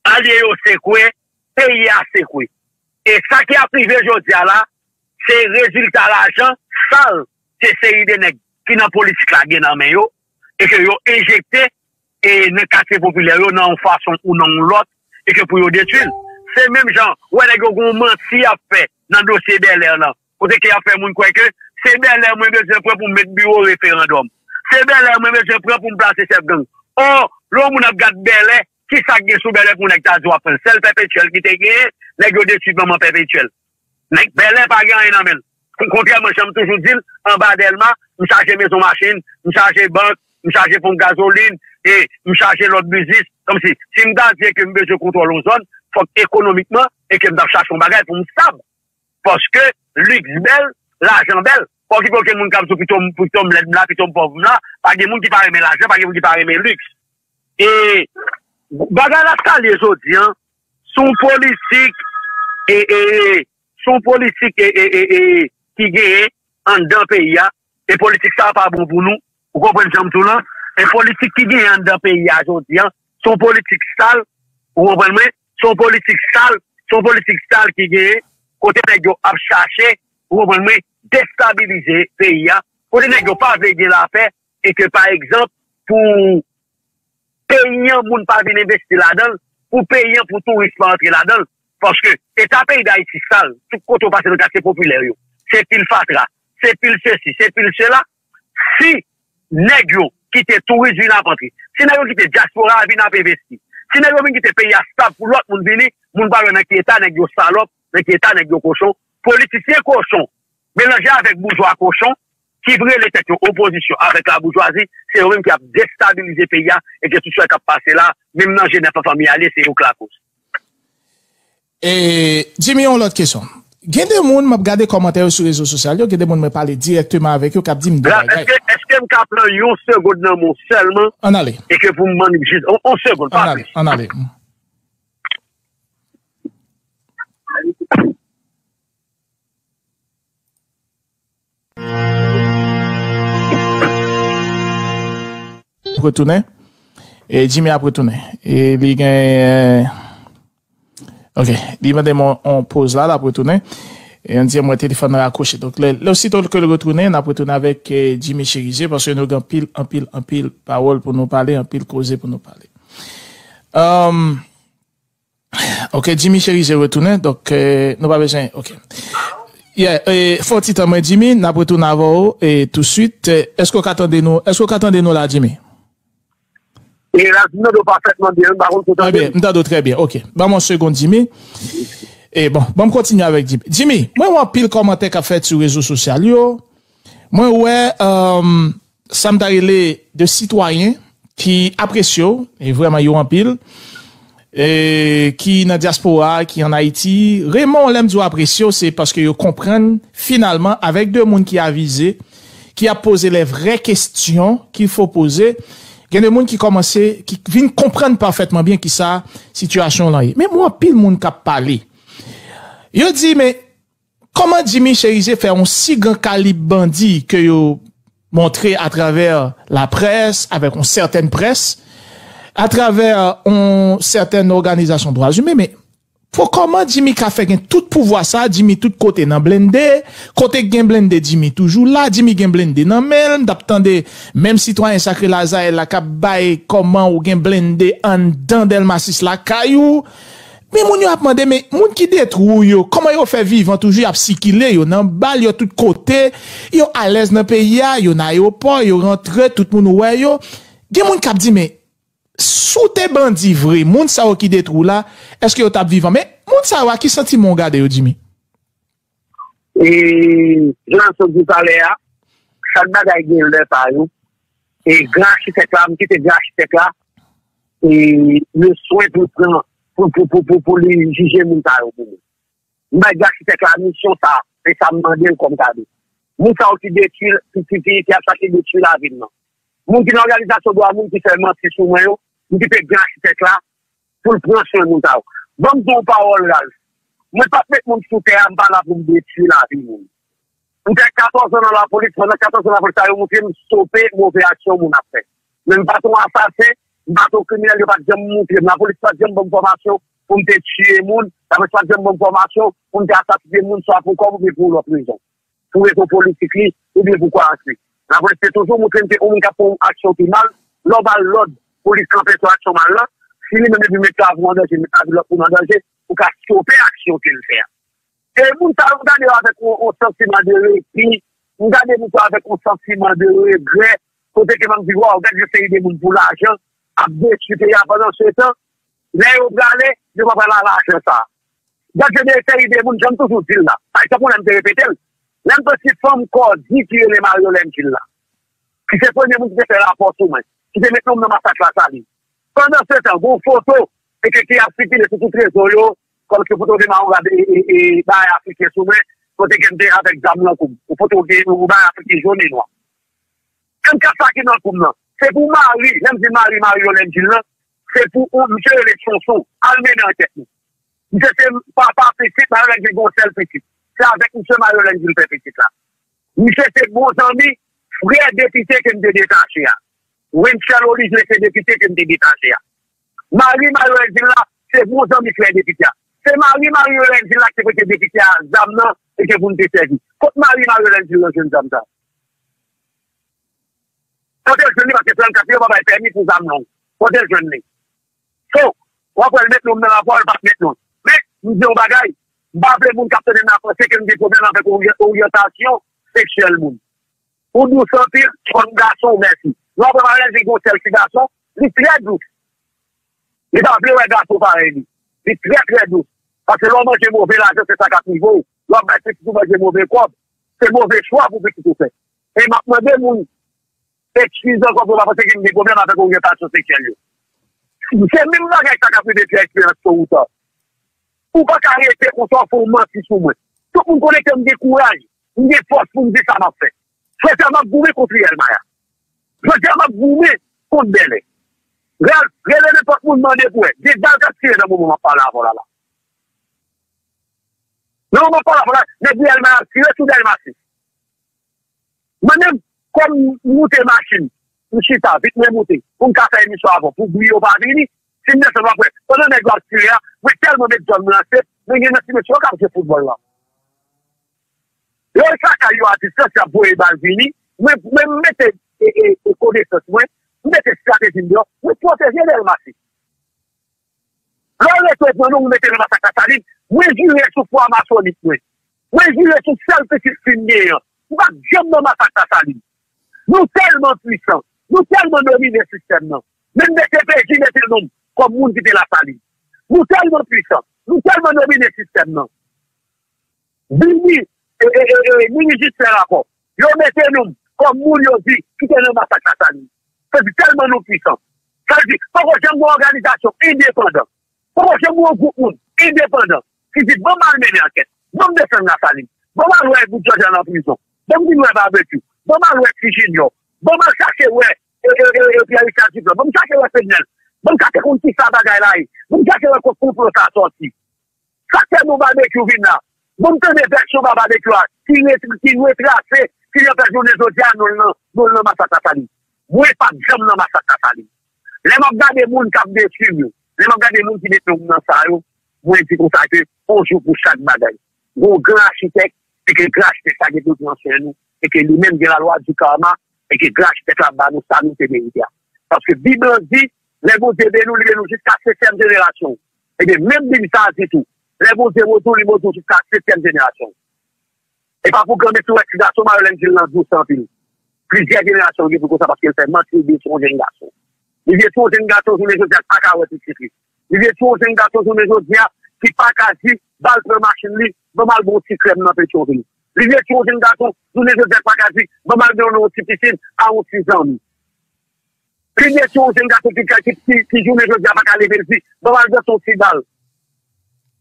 alye yo sekwe, peyi a sekwe. E sa ki ap rive jodi a la, se rezilta lajan sal ke seri de nèg ki nan politik la gen nan men yo, e ke yo enjekte e nan katye popilè yo nan yon fason ou nan yon lòt, e ke pou yo detwi l. Se menm jan, ou wè nèg yo gen yon manti y ap fè nan dosye Bèlè lan, kote ke y ap fè moun kwè ke se Bèlè mwen bezwen pran pou m met biwo referandòm. Se Bèlè mwen bezwen pran pou m plase chèf gang. Ò, lè yon moun ap gad Bèlè, ki sa k gen sou Bèlè pou nèg ta di w ap pran l? Sèl Pèpetyèl ki te genyen, nèg yo detwi manman Pèpetyèl. Nèg Bèlè pa gen anyen nan men l. Kon-, kontrèman jan m toujou di l, anba Dèlma, m chaje mezon machin, m chaje bank, m chaje ponp gazolin, e m chaje lòt biznis. Kòmsi, si m ta di ke m bezwen kontwòl yon zòn, fòk ekonomikman, e ke m t ap chache yon bagay pou m stab. Paske liks bèl, lajan bèl. Pa okipe okenn moun k ap di w pito m, pito m lèd m la, pito m pòv m la. Pa gen moun ki pa renmen lajan, pa gen moun ki pa renmen liks. E bagay la sa l ye jodi an, se yon politik, e, e, se yon politik, e, e, e, e, ki genyen anndan peyi a, e politik sa a pa bon pou nou, ou konprann jan m di w lan, e politik ki genyen anndan peyi a jodi an, se yon politik sal, ou konprann mwen, se yon politik sal, se yon politik sal ki genyen, kote nèg yo ap chache, ou konprann mwen, destabilize peyi a, kote nèg yo pa vle gen lapè, e ke, pa egzanp, pou peyi an, moun pa vin envesti ladan l, pou peyi an, pou touris pa antre ladan l. Paske eta peyi Dayiti sal, tout kote w pase nan katye popilè yo, se pil fatra, se pil sesi, se pil sela. Si nèg yo kite touris vin ap antre, si nèg yo kite dyaspora a vin ap envesti, si nèg yo vin kite peyi a stab pou lòt moun vini, moun pral wè nan ki eta nèg yo salòp, nan ki eta nèg yo kochon. Politisyen kochon, melanje avèk boujwa kochon, ki rele tèt yo opozisyon avèk laboujwazi, se yo menm ki ap destabilize peyi a, e ke tout sa k ap pase la, menm nan G nèf an fanmi a l ye, se yo k lakoz. E, Jimmy, yon lòt kesyon. Gen de moun, m ap gade kòmantè yo sou rezo sosyal yo, gen de moun mwen pale dirèkteman avèk yo, k ap di m de bagay. Èske, èske m ka pran yon segonn nan men w sèlman? Ann ale. E ke pou m ban n jis, yon, yon segonn, pa plis. Ann ale, ann ale. Retounen. E Jimmy ap retounen. E li gen, ok, li mande m yon, yon poz la, l ap retounen. E ann di mwen telefòn nan rakwoche. Donk, lè, lè osito ke l retounen, n ap retounen avèk eh, Jimmy Cherizier, paske nou gen anpil, anpil, anpil pawòl pou nou pale, anpil koze pou nou pale. Um, ok, Jimmy Cherizier retounen, donk eh, nou pa bezwen, ok. Yeah, eh, fè yon ti tan mwen, Jimmy, n ap retounen avè w eh, touswit. Eh, èske w ka tande nou? Èske w ka tande nou la, Jimmy? E la, m tande w pafètman byen, m pa konn si w tande m. Trè byen, m tande w trè byen. Ok. Ban m yon segonn, Jimmy. E bon, ban m kontinye avèk Jimmy. Jimmy, mwen wè anpil kòmantè k ap fèt sou rezo sosyal yo. Mwen wè um, sa m ta rele de sitwayen ki apresye w, e vrèman yo anpil, e ki nan dyaspora, ki ann Ayiti. Raymond, lè m di w apresye w, se paske yo konprann finalman avèk de moun ki avize, ki ap poze lè vrè kesyon ki fo poze. Gen de moun ki kòmanse, ki vin konprann pafètman byen kisa sitiyasyon lan ye. Men mwen anpil moun k ap pale. Yo di, men kòman Jimmy Cherizier fè yon si gran kalib bandi ke yo montre atravè laprès, avèk yon sètèn près, atravè yon sètèn òganizasyon dwa imen, men pou kòman Jimmy ka fè gen tout pouvwa sa, Jimmy tout kote nan blende, kote k gen blende Jimmy toujou la, Jimmy gen blende nan men l, m t ap tande menm sitwayen sakre Lazarel la k ap bay kòman ou gen blende anndan Dèlma sis lakay ou. Men moun yo ap mande, men moun ki detwi w yo, kòman yo fè vivan toujou, y ap sikile, yo nan bal, yo tout kote, yo alèz nan peyi a, yo nan ayewopò, yo rantre, tout moun wè yo. Gen moun k ap di, men si w te bandi vre, moun sa yo ki detwi w la, èske yo t ap vivan? Men moun sa yo, a ki santiman w gade yo, Jimmy? E jan Anson di talè a, chak bagay gen lè pa yo. E gran achitèk la, m kite gran achitèk la, e le swen pou l pran, pou, pou, pou, pou, pou li jije moun sa yo pou mwen. M bay gran achitèk la misyon sa, se sa m mande l kòm kado. Moun sa yo ki detwi, ki, ki, ki, ki ap chache detwi lavi m nan. Moun ki nan òganizasyon dwa moun ki fè manti sou mwen yo, m kite gran achitèk la pou l pran swen moun sa yo. Ban m di w yon pawòl, Ralph. Mwen p ap met moun sou tè a, m pa la pou m detwi lavi moun. M fè katòz an nan lapolis, pandan katòz an lapolis sa yo montre m stope move aksyon moun ap fè. Men m pa t yon asasen, m pa t yon kriminèl, yo pa t janm montre m. Lapolis pa t janm ban m fòmasyon pou m te tiye moun, lapolis pa t janm ban m fòmasyon pou m te asasinen moun, swa pou kòb oubyen pou lòt rezon. Pou rezon politik li, oubyen pou kwayans li. Lapolis te toujou montre m se yon moun k ap fè yon aksyon ki mal, lè w ba l lòd pou li kanpe sou aksyon mal lan, si li menm li vin met lavi w an danje, met lavi lòt moun an danje, ou ka stope aksyon ke l fè a. E moun sa yo, m gade yo avèk yon, yon santiman de repi, m gade moun sa yo avèk yon santiman de regrè, kote ke m ap di, waw, gad yon seri de moun pou lajan, ap detwi peyi a pandan se tan, lè yo prale, yo pa pral a lajan sa. Gad yon seri de moun, jan m toujou di l la, pa egzanp, yon lè m te repete l, lè m soti fanm kòdi ki rele Mario Lendjil la, ki se premye moun ki te fè rapò sou mwen, ki te met non m nan masak Lasalin. Pandan se tan, gon foto e ke ki ap sikile sou tout rezo yo, kòmsi foto de Mario Gad e, e, e bagay afriken sou mwen, kote ke m te avèk zam nan kou m. Yon foto gen yon bagay afriken jòn e nwa. Ann ka sa ki nan kou m nan. Se pou mari, lè m di mari, mari Yolène Gilles lan, se pou yon, misye rele Sonson, al mennen ankèt nou. Misye se papa pitit, Mario Lendjil gen yon sèl pitit. Se avèk misye Mario Lendjil fè pitit la. Misye se bon zanmi frè depite ke m te detache a. Wenchel Olivier se depite ke m te detache a. Mari Mario Lendjil la, se bon zanmi frè depite a. Se mari Mario Lendjil la ki te prete depite a zam nan e ke pou n te sèvi. Kot mari Mario Lendjil lan jwenn zam sa? Kote l jwenn li, paske trannkat yo pa bay pèmi pou zam long. Kote l jwenn li? So, w ap wè l met non m nan rapò, l p ap met non l. Men, m di yon bagay, m pa vle moun k ap tande m nan panse ke m gen pwoblèm avèk oryan-, oryantasyon seksyèl moun. Ou dous anpil, fanm gason, mèsi. Lè w ap wè Mario Lendjil gen yon sèl ti gason, li trè dous. Li pa vle wè gason parèy li. Li trè, trè dous. Paske lè w manje move lajan, se sa k ap rive w. Lè w ap bay pitit ou manje move kòb, se move chwa pou pitit ou fè. E m ap mande moun, eskize ankò pou yo pa panse ke m gen pwoblèm avèk oryantasyon seksyèl yo. Se menm bagay sa k ap rive Pierre Espérance to ou ta. Ou pa ka rete konsa, w fè w manti sou mwen. Tout moun konnen ke m gen kouraj, m gen fòs pou m di sa m ap fè. Jodi a, m ap goumen kont Riel Maya. Jodi a, m ap goumen kont Bèlè. Rèl, rele nenpòt moun, mande pou wè. Gen bal k ap tire nan moman m ap pale avè w la la. Nan moman m ap pale avè w la, nèg Riel Maya ap tire sou Dèlma sis. Mwen menm, kòm m moute machin, m chita, vit mwen moute, pou m ka fè emisyon avè w, pou bri yo pa vini, si m desann w ap wè, pandan nèg yo ap tire a, mwen tèlman met zòn mwen anse, men gen nan ti mesye yo k ap jwe foutbòl la. Lè yo lakay yo a distans, y ap voye bal vini. Mwen, mwen, m mete e, e, e konesans mwen, m mete estrateji m deyò, mwen pwoteje Dèlma sis. Lè w rete pran nou, ou mete nan masak Lasalin, mwen jire sou fwa masonik mwen. Mwen jire sou sèl pitit fi m genyen an. M p ap janm nan masak Lasalin. Nou tèlman pwisan, nou tèlman domine sistèm nan. Menm D C P J mete nou kòm moun ki te Lasalin. Nou tèlman pwisan, nou tèlman domine sistèm nan. Vini, e, e, e, e, minis jis fè rapò. Yo mete nou kòm moun yo di ki te nan masak Lasalin. Se di tèlman nou pwisan. Sa vle di, poko janm gen òganizasyon endepandan. Poko janm gen yon gwoup moun endepandan ki di, "Ban m al mennen ankèt. Ban m desann Lasalin. Ban m al wè Bout Jòjàn nan prizon. Ban m vin wè Babekyou. Ban m al wè Ti Jinyò. Ban m al chache wè e, e, e, e, Pierre Richard Duplan. Ban m chache wè Fednel. Ban m chache konn kisa bagay la ye. Ban m chache wè kot konplo sa sòti." Sa k fè bon Babekyou vin la. Bon, m tande vèsyon pa Babekyou a, ki re-, ki retrase, ki anpèch jounen jodi a, nou l nan, nou l nan masak Lasalin. Mwen p ap janm nan masak Lasalin. Lè m ap gade moun k ap detwi m yo, lè m ap gade moun ki mete m nan sa yo, mwen di konsa ke on jou pou chak bagay. Gon gran achitèk, e ke gran achitèk sa gen pou l pran swen nou, e ke li menm gen lalwa di karma, e ke gran achitèk la ap ba nou sa nou te merite a. Paske Bib lan di, lè Bondye beni w, li beni w jiska setyèm jenerasyon. Ebyen, menm Bib sa a di tou, lè Bondye beni w, li beni w jiska setyèm jenerasyon. E pa pou granmesi w wè ti gason m a yo lè m di l nan dous anpil. Plizyè jenerasyon gen pou konsa paske l fè manti, li vye sou yon jenn gason. Li vye sou yon jenn gason jounen jodi a k pa ka wè pitit li. Li vye sou yon jenn gason jounen jodi a ki pa ka di, "Ba l pran machin li, ban m al ba w ti krèm nan Petyonvil." Li vye sou yon jenn gason jounen jodi a k pa ka di, "Ban m al ban w yon ti pisin a yon ti zanmi." Li vye sou yon jenn gason ki, ki, ki, ki jounen jodi a pa ka leve l di, "Ban m al danse yon ti bal.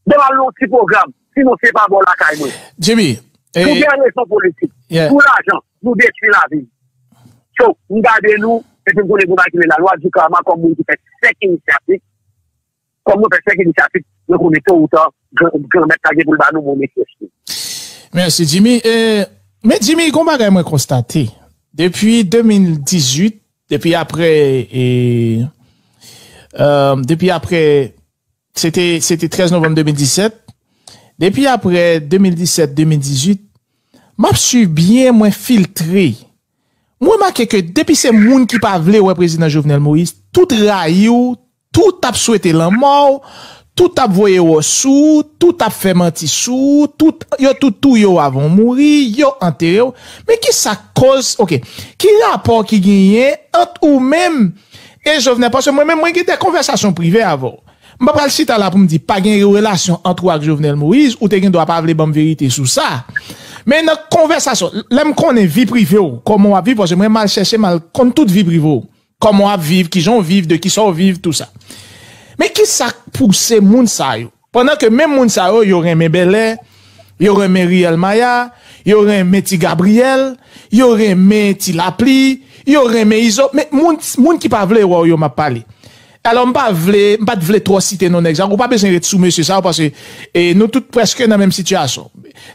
Ban m al nan yon ti pwogram. Sinon, se pa bò lakay mwen." Jimmy, nou gen rezon politik. Yeah. Pou lajan, nou detwi lavi. So, m gade nou, epi m konnen pou bagay ki rele lalwa di karma kòm moun ki fè sèk inisyativ. Kòm nou fè sèk inisyativ, nou konnen to ou ta, gran, Granmèt la gen pou l ba nou bon mesaj tou. Mèsi, Jimmy. E, men Jimmy, gon bagay mwen konstate. Depi de mil dizuit, depi apre, e, e, depi apre, se te, se te trèz novanm de mil disèt. Depi apre de mil disèt, de mil dizuit, m ap swiv byen, mwen filtre. Mwen remake ke depi se moun ki pa vle wè prezidan Jovenel Moïse, tout rayi w, tout ap swete lanmò w, tout ap voye wòch sou w, tout ap fè manti sou w, tout, yo tout touye w avan w mouri, yo antere w. Men ki sa k koz, oke, ki rapò ki genyen ant ou menm e Jovenel? Paske mwen menm, mwen gen de konvèsasyon prive avè w. M pa pral chita la pou m di pa gen relasyon ant ou ak Jovenel Moïse, ou te gen dwa pa vle ban m verite sou sa. Men nan konvèsasyon, lè m konnen vi prive w, kòman w ap viv, paske mwen m al chèche, m al konn tout vi prive w. Kòman w ap viv, kijan w viv, de kisa w viv, tou sa. Men ki sa k pouse moun sa yo? Pandan ke menm moun sa yo, yo renmen Bèlè, yo renmen Riyèl Maya, yo renmen Ti Gabriyèl, yo renmen Ti Lapli, yo renmen Izo. Men moun, moun ki pa vle wè w yo, m ap pale. Alò, m pa vle, m pa t vle twò site non nèg sa, ou pa bezwen ret sou mesye sa yo, paske, e, nou tout prèske nan menm sitiyasyon.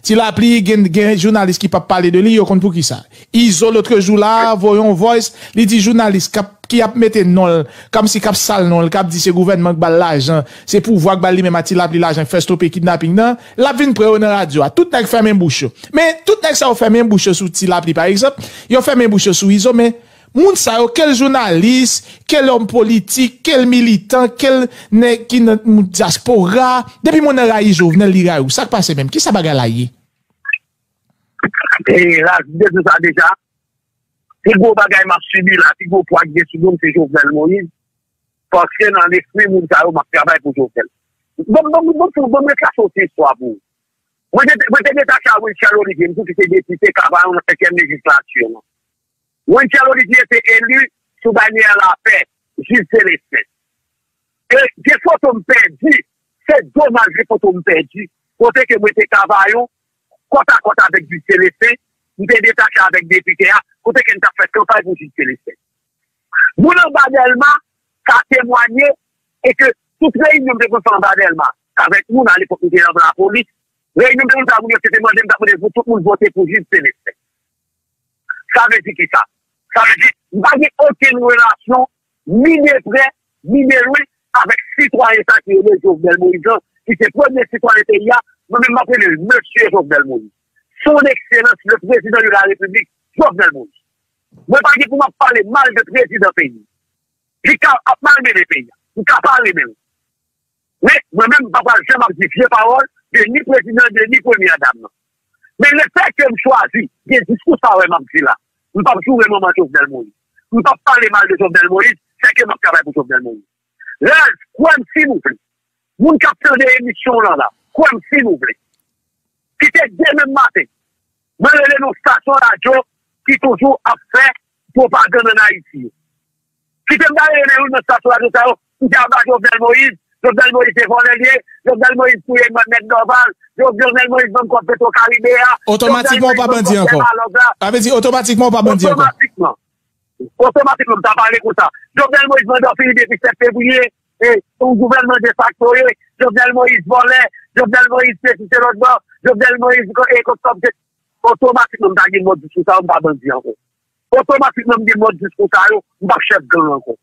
Ti Lapli, gen, gen jounalis ki p ap pale de li, yo konn poukisa. Izo, lotrejou la, voye yon voice, li di jounalis k ap, ki ap mete non l, kòmsi k ap sal non l, k ap di se gouvènman k ba l lajan, se pouvwa k ba l li menm a Ti Lapli lajan k fè stope kidnaping nan, l ap vin pran yo nan radyo a. Tout nèg fèmen bouch yo. Men, tout nèg sa yo fèmen bouch yo sou Ti Lapli, pa egzanp, yo fèmen bouch yo sou Izo, men moun sa yo, kèl jounalis, kèl òm politik, kèl militan, kèl nèg ki nan dyaspora, depi moun nan rayi Jovenel, li rayi w. Sa k pase menm? Kisa bagay la ye? E, la, m te di sa deja. Pi gwo bagay m ap sibi la, pi gwo pwa ki gen sou do m, se Jovenel Moïse. Paske nan lespri moun sa yo, m ap travay pou Jovenel. Bon, bon, bon, bon, bon, bon, mwen ka fè yon ti istwa pou ou. Mwen te, mwen te detache a Wenchel Olivier, m tou ki se depite Kavayon nan senkyèm lejislati an. Wenchel Olivier te eli sou banyè lapè, Jij Selesten. E gen foto m pèdi, se domaj gen foto m pèdi, kote ke mwen te Kavayon, kòtakòt avèk Jij Selesten, m te detache avèk depite a, kote ke n t ap fè kanpay pou Jij Selesten. Moun anba Dèlma ka temwanye e ke tout reyinyon m te konn fè anba Dèlma, avèk moun alepòk m te nan lapolis, reyinyon m te konn fè a moun yo se te mande m, m t ap mande pou tout moun vote pou Jij Selesten. Sa vle di kisa? Sa vle di, m pa gen okenn relasyon, ni de prè, ni de lwen, avèk sitwayen sa ki rele Jovenel Moïse lan, ki se premye sitwayen peyi a, mwen menm m ap rele l Mesye Jovenel Moïse. Son Excellence le Président de la République, Jovenel Moïse. Mwen pa gen pou m ap pale mal de prezidan peyi. Li ka ap malmennen peyi a. M ka pa renmen l. Men, mwen menm, m pa pral janm ap di vye pawòl de ni prezidan, de ni premyè dam nan. Men lefètke m chwazi gen diskou sa yo m ap di la, m p ap joure manman Jovenel Moïse. M p ap pale mal de Jovenel Moïse, sèke m ap travay pou Jovenel Moïse. Ralph, kwè m silvouplè. Moun k ap tande emisyon w lan la, kwè m silvouplè. Kite demen maten, mwen rele nan stasyon radyo ki toujou ap fè pwopagann ann Ayiti yo. Kite m ta rele nan youn nan stasyon radyo sa yo, m te ap ba Jovenel Moïse, Jovenel Moïse se vòlè l ye, Jovenel Moïse touye mwen nèg Dorval, Jovenel Moïse vann kòb Petro Caribe a, Jovenel Moïse vann kòb Dèmalòg la. Sa vle di otomatikman ou pa bandi ankò? Otomatikman. Otomatikman, m ta pale konsa. Jovenel Moïse mande w fini depi sèt fevriye, e, yon gouvènman defakto ye, Jovenel Moïse vòlè, Jovenel Moïse se sise lòt bò, Jovenel Moïse e kot kòb se. Otomatikman, m ta gen mòd diskou sa yo, m pa bandi ankò. Otomatikman, m gen mòd diskou sa yo, m p ap chèf gang ankò.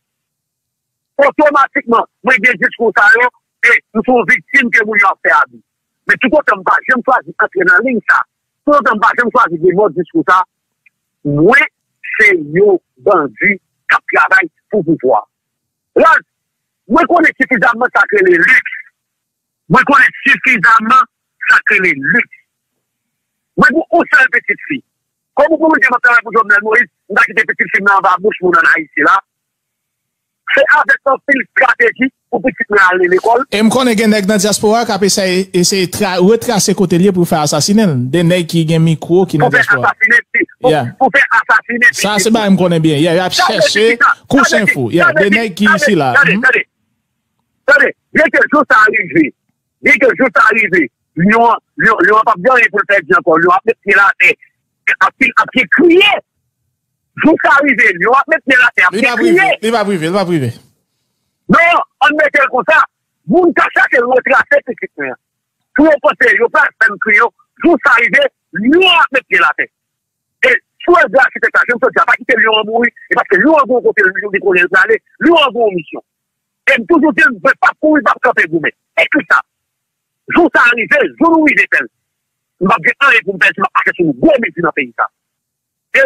Otomatikman, mwen gen diskou sa yo, e m se yon viktim ke moun yo ap fè abi. Men toutotan m pa janm chwazi antre nan liy sa, toutotan m pa janm chwazi gen mòd diskou sa, mwen se yon bandi k ap travay pou pouvwa. Ralph, mwen konnen sifizamman sa k rele liks. Mwen konnen sifizamman sa k rele liks. Mwen gen yon sèl pitit fi. Kòm ou konnen m ap travay pou Jovenel Moïse, m ta kite pitit fi m nan anba bouch moun ann Ayiti la. Se avèk anpil estrateji pou pitit mwen ale lekòl. E m konnen gen nèg nan dyaspora k ap eseye, eseye tra, retrase kote l ye pou fè asasinen l. De nèg ki gen mikwo ki nan dyaspora. Pou fè asasinen, pou, pou fè asasinen pitit mwen. Sa se bagay m konnen byen. Y a, y ap chèche kouch enfo. Y a de nèg ki isi la. Tande, tande, tande. Tande, byen ke jou sa rive, byen ke jou sa rive, Lyon an, Lyon, Lyon an p ap gen anyen pou l pèdi ankò. Lyon ap met pye l atè, ap, ap, ap kriye. Jou sa rive, Lyon ap met pye l atè, ap kriye. Li p ap rive, li p ap rive, li p ap rive. Non, ann mete l konsa. Moun k ap chache retrase pitit mwen an. Pou yo panse yo pral fè m kriye, jou sa rive, Lyon ap met pye l atè. E sou èv de achitèk la, jan m sot di a, pa kite lyon an mouri, e paske lyon an gen yon kote li konnen l prale, lyon an gen yon misyon. E m toujou di l, mwen p ap kouri, m p ap kanpe goumen. Ekri sa. Jou sa a rive, jou nou rive fè l, m p ap gen anyen pou m pèdi, m ap mache sou nou gwo mezi nan peyi sa. E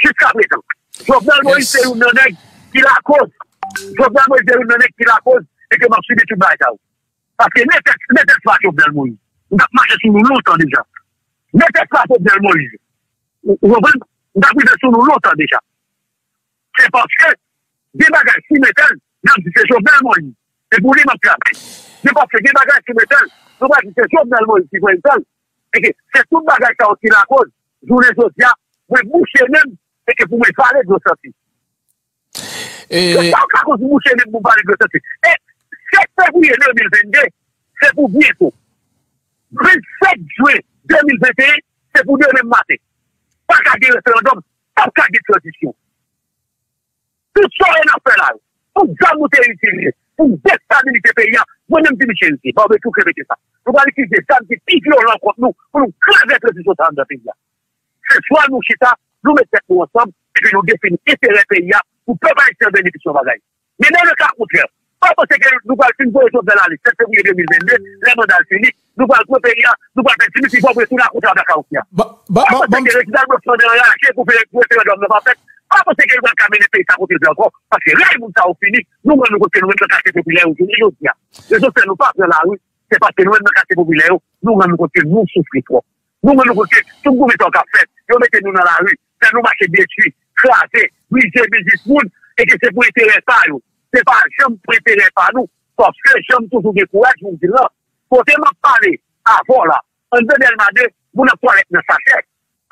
jiskaprezan, Jovenel Moïse se youn nan nèg ki lakoz. Jovenel Moïse se youn nan nèg ki lakoz e ke m ap sibi tout bagay sa yo. Paske nètèt, nètèt pa Jovenel Moïse, m t ap mache sou nou lontan deja. Nètèt pa Jovenel Moïse. Ou, ou konprann? M t ap rive sou nou lontan deja. Se paske gen bagay sou mentèl, n ap di se Jovenel Moïse. Se pou li m ap travay. Se paske gen bagay sou mentèl, nou pral di se Jovenel Moïse ki voye m fè l. E ke se tout bagay sa yo ki lakoz, jounen jodi a, mwen bouche nen m, e ke pou mwen vale dlo santi. E se sa k lakoz m bouche nen m pou m vale dlo santi. E sèt fevriye de mil vennde, se pou byento. Vennsèt jen de mil venteyen, se pou demen maten. Pa ka gen referandòm, p ap ka gen tranzisyon. Tout sa yo n ap fè la yo, tout zam nou te itilize pou destabilize peyi a, mwen menm Jimmy Chérizier, Barbecue k repete sa. Nou pral itilize zam ki pi vyolan kont nou pou nou kraze tranzisyon sa anndan peyi a. Se swa nou chita, nou met tèt nou ansanm, epi nou defini enterè peyi a pou pèp ayisyen an benefisye yon bagay. Men nan le ka kontrè, pa panse ke nou pral fin voye Jovenel ale sèt fevriye de mil vennde, lè manda l fini, nou pral pran peyi a, nou pral fè Jimmy Chérizier vòlè tou lakou sa blakawout la. Pa panse ke Reginald Blanc Flandè anraje pou referandòm nan pa fèt, pa panse ke l pral ka mennen peyi sa kote l vle ankò, paske rèy moun sa yo fini, nou rann nou kont ke nou menm nan katye popilè yo jounen jodi a. Rezon fè nou pa pran lari, se paske nou menm nan katye popilè yo, nou rann nou kont ke nou soufri twòp. Nou rann nou kont ke tout goumen sa yo k ap fèt, yo mete nou nan lari, fè nou mache detwi, kraze, brize biznis moun, e ke se pou enterè pa yo. Se pa janm pou enterè pa nou, paske janm toujou gen kouraj pou m di l lan. Kote m ap pale avè w la, anndan Dèlma de, moun ap twalèt nan sachè.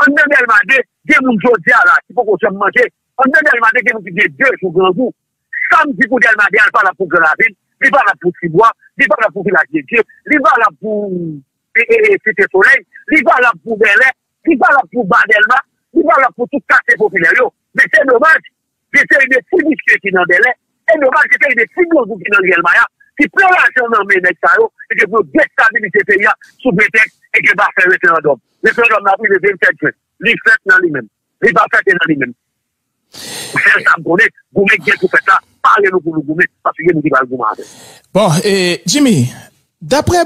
Anndan Dèlma de, gen moun jodi a la ki poko janm manje. Anndan Dèlma de, gen moun ki gen de jou grangou. Sa m di pou Dèlma de a, li valab pou Gran Ravin, li valab pou Tibwa, li valab pou Vilaj de Dye, li valab pou e, e, e, Site Solèy, li valab pou Bèlè, li valab pou Ba Dèlma, li valab pou tout katye popilè yo. Men se domaj, gen seri de ti visye ki nan Bèlè, e domaj, gen seri de ti grangou ki nan Riyèl Maya, ki pran lajan nan men nèg sa yo, e ke pou yo destabilize peyi a sou pretèks e ke pa fè referandòm. Referandòm nan ap rive vennsèt jen. Li fèt nan li menm. Li pa fèt nan li menm. Sèl sa m konnen, goumen k gen pou fèt la, pare nou pou nou goumen, paske gen moun ki pral goumen avè n. Bon, e, Jimmy, Daprè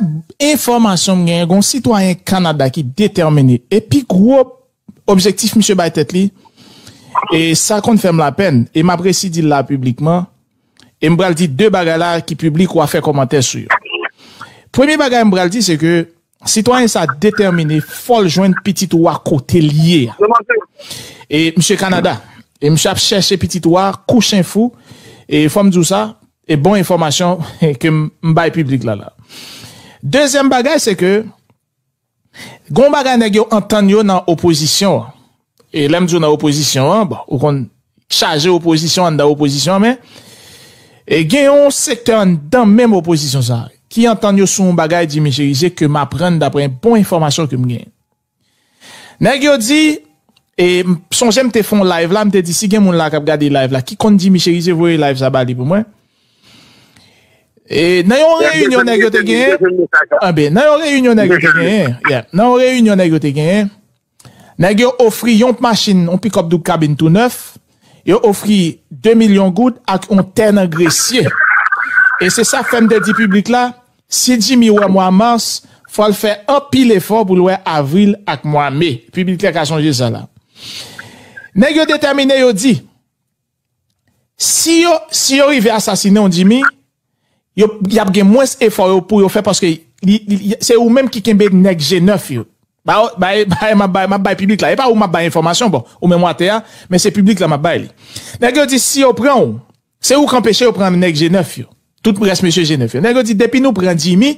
enfòmasyon m genyen, gen yon sitwayen Kanada ki detèmine. E pi gwo objektif misye bay tèt li, e sa konn fè m lapèn, e m ap resi di l la piblikman, e m pral di de bagay la ki piblik w a fè kòmantè sou yo. Premye bagay m pral di, se ke sitwayen sa detèmine, fò l jwenn pitit ou a kote l ye a. E misye Kanada. E misye ap chèche pitit ou a, kou chen fou. E fò m di w sa, e bon enfòmasyon ke m, m bay piblik la la. Dezyèm bagay, se ke gon bagay nèg yo antann yo nan opozisyon an. E lè m di w nan opozisyon an, bon, ou konn chaje opozisyon anndan opozisyon an, men e gen yon sektè anndan menm opozisyon sa a ki antann yo sou yon bagay, Jimmy Chérizier, ke m aprann daprè bon enfòmasyon ke m genyen. Nèg yo di, e m sonje m te fè yon live la, m te di si gen moun la k ap gade live la, ki konn Jimmy Chérizier, voye live sa ba li pou mwen. E nan yon reyinyon nèg yo te genyen, anben, nan yon reyinyon nèg yo te genyen, yeah, nan yon reyinyon nèg yo te genyen, nèg yo ofri yon machin, yon pikòp doub kabin tou nèf, yo ofri de milyon goud ak yon tè nan Gresye. E se sa fè m te di piblik la, si Jimmy wè mwa mas, fò l fè anpil efò pou l wè avril ak mwa me. Piblik la ka sonje sa la. Nèg yo detèmine, yo di, si yo, si yo rive asasinen w, Jimmy, yo, y ap gen mwens efò yo pou yo fè, paske li, li, li, se ou menm ki kenbe nèg G nèf yo. Ba, ba, ba, m ap bay, m ap bay piblik la. E pa ou m ap bay enfòmasyon, bon, ou menm w atè a, men se piblik la m ap bay li. Nèg yo di si yo pran w, se ou k anpeche yo pran nèg G nèf yo. Tout rès mesye G nèf yo. Nèg yo di depi nou pran Jimmy,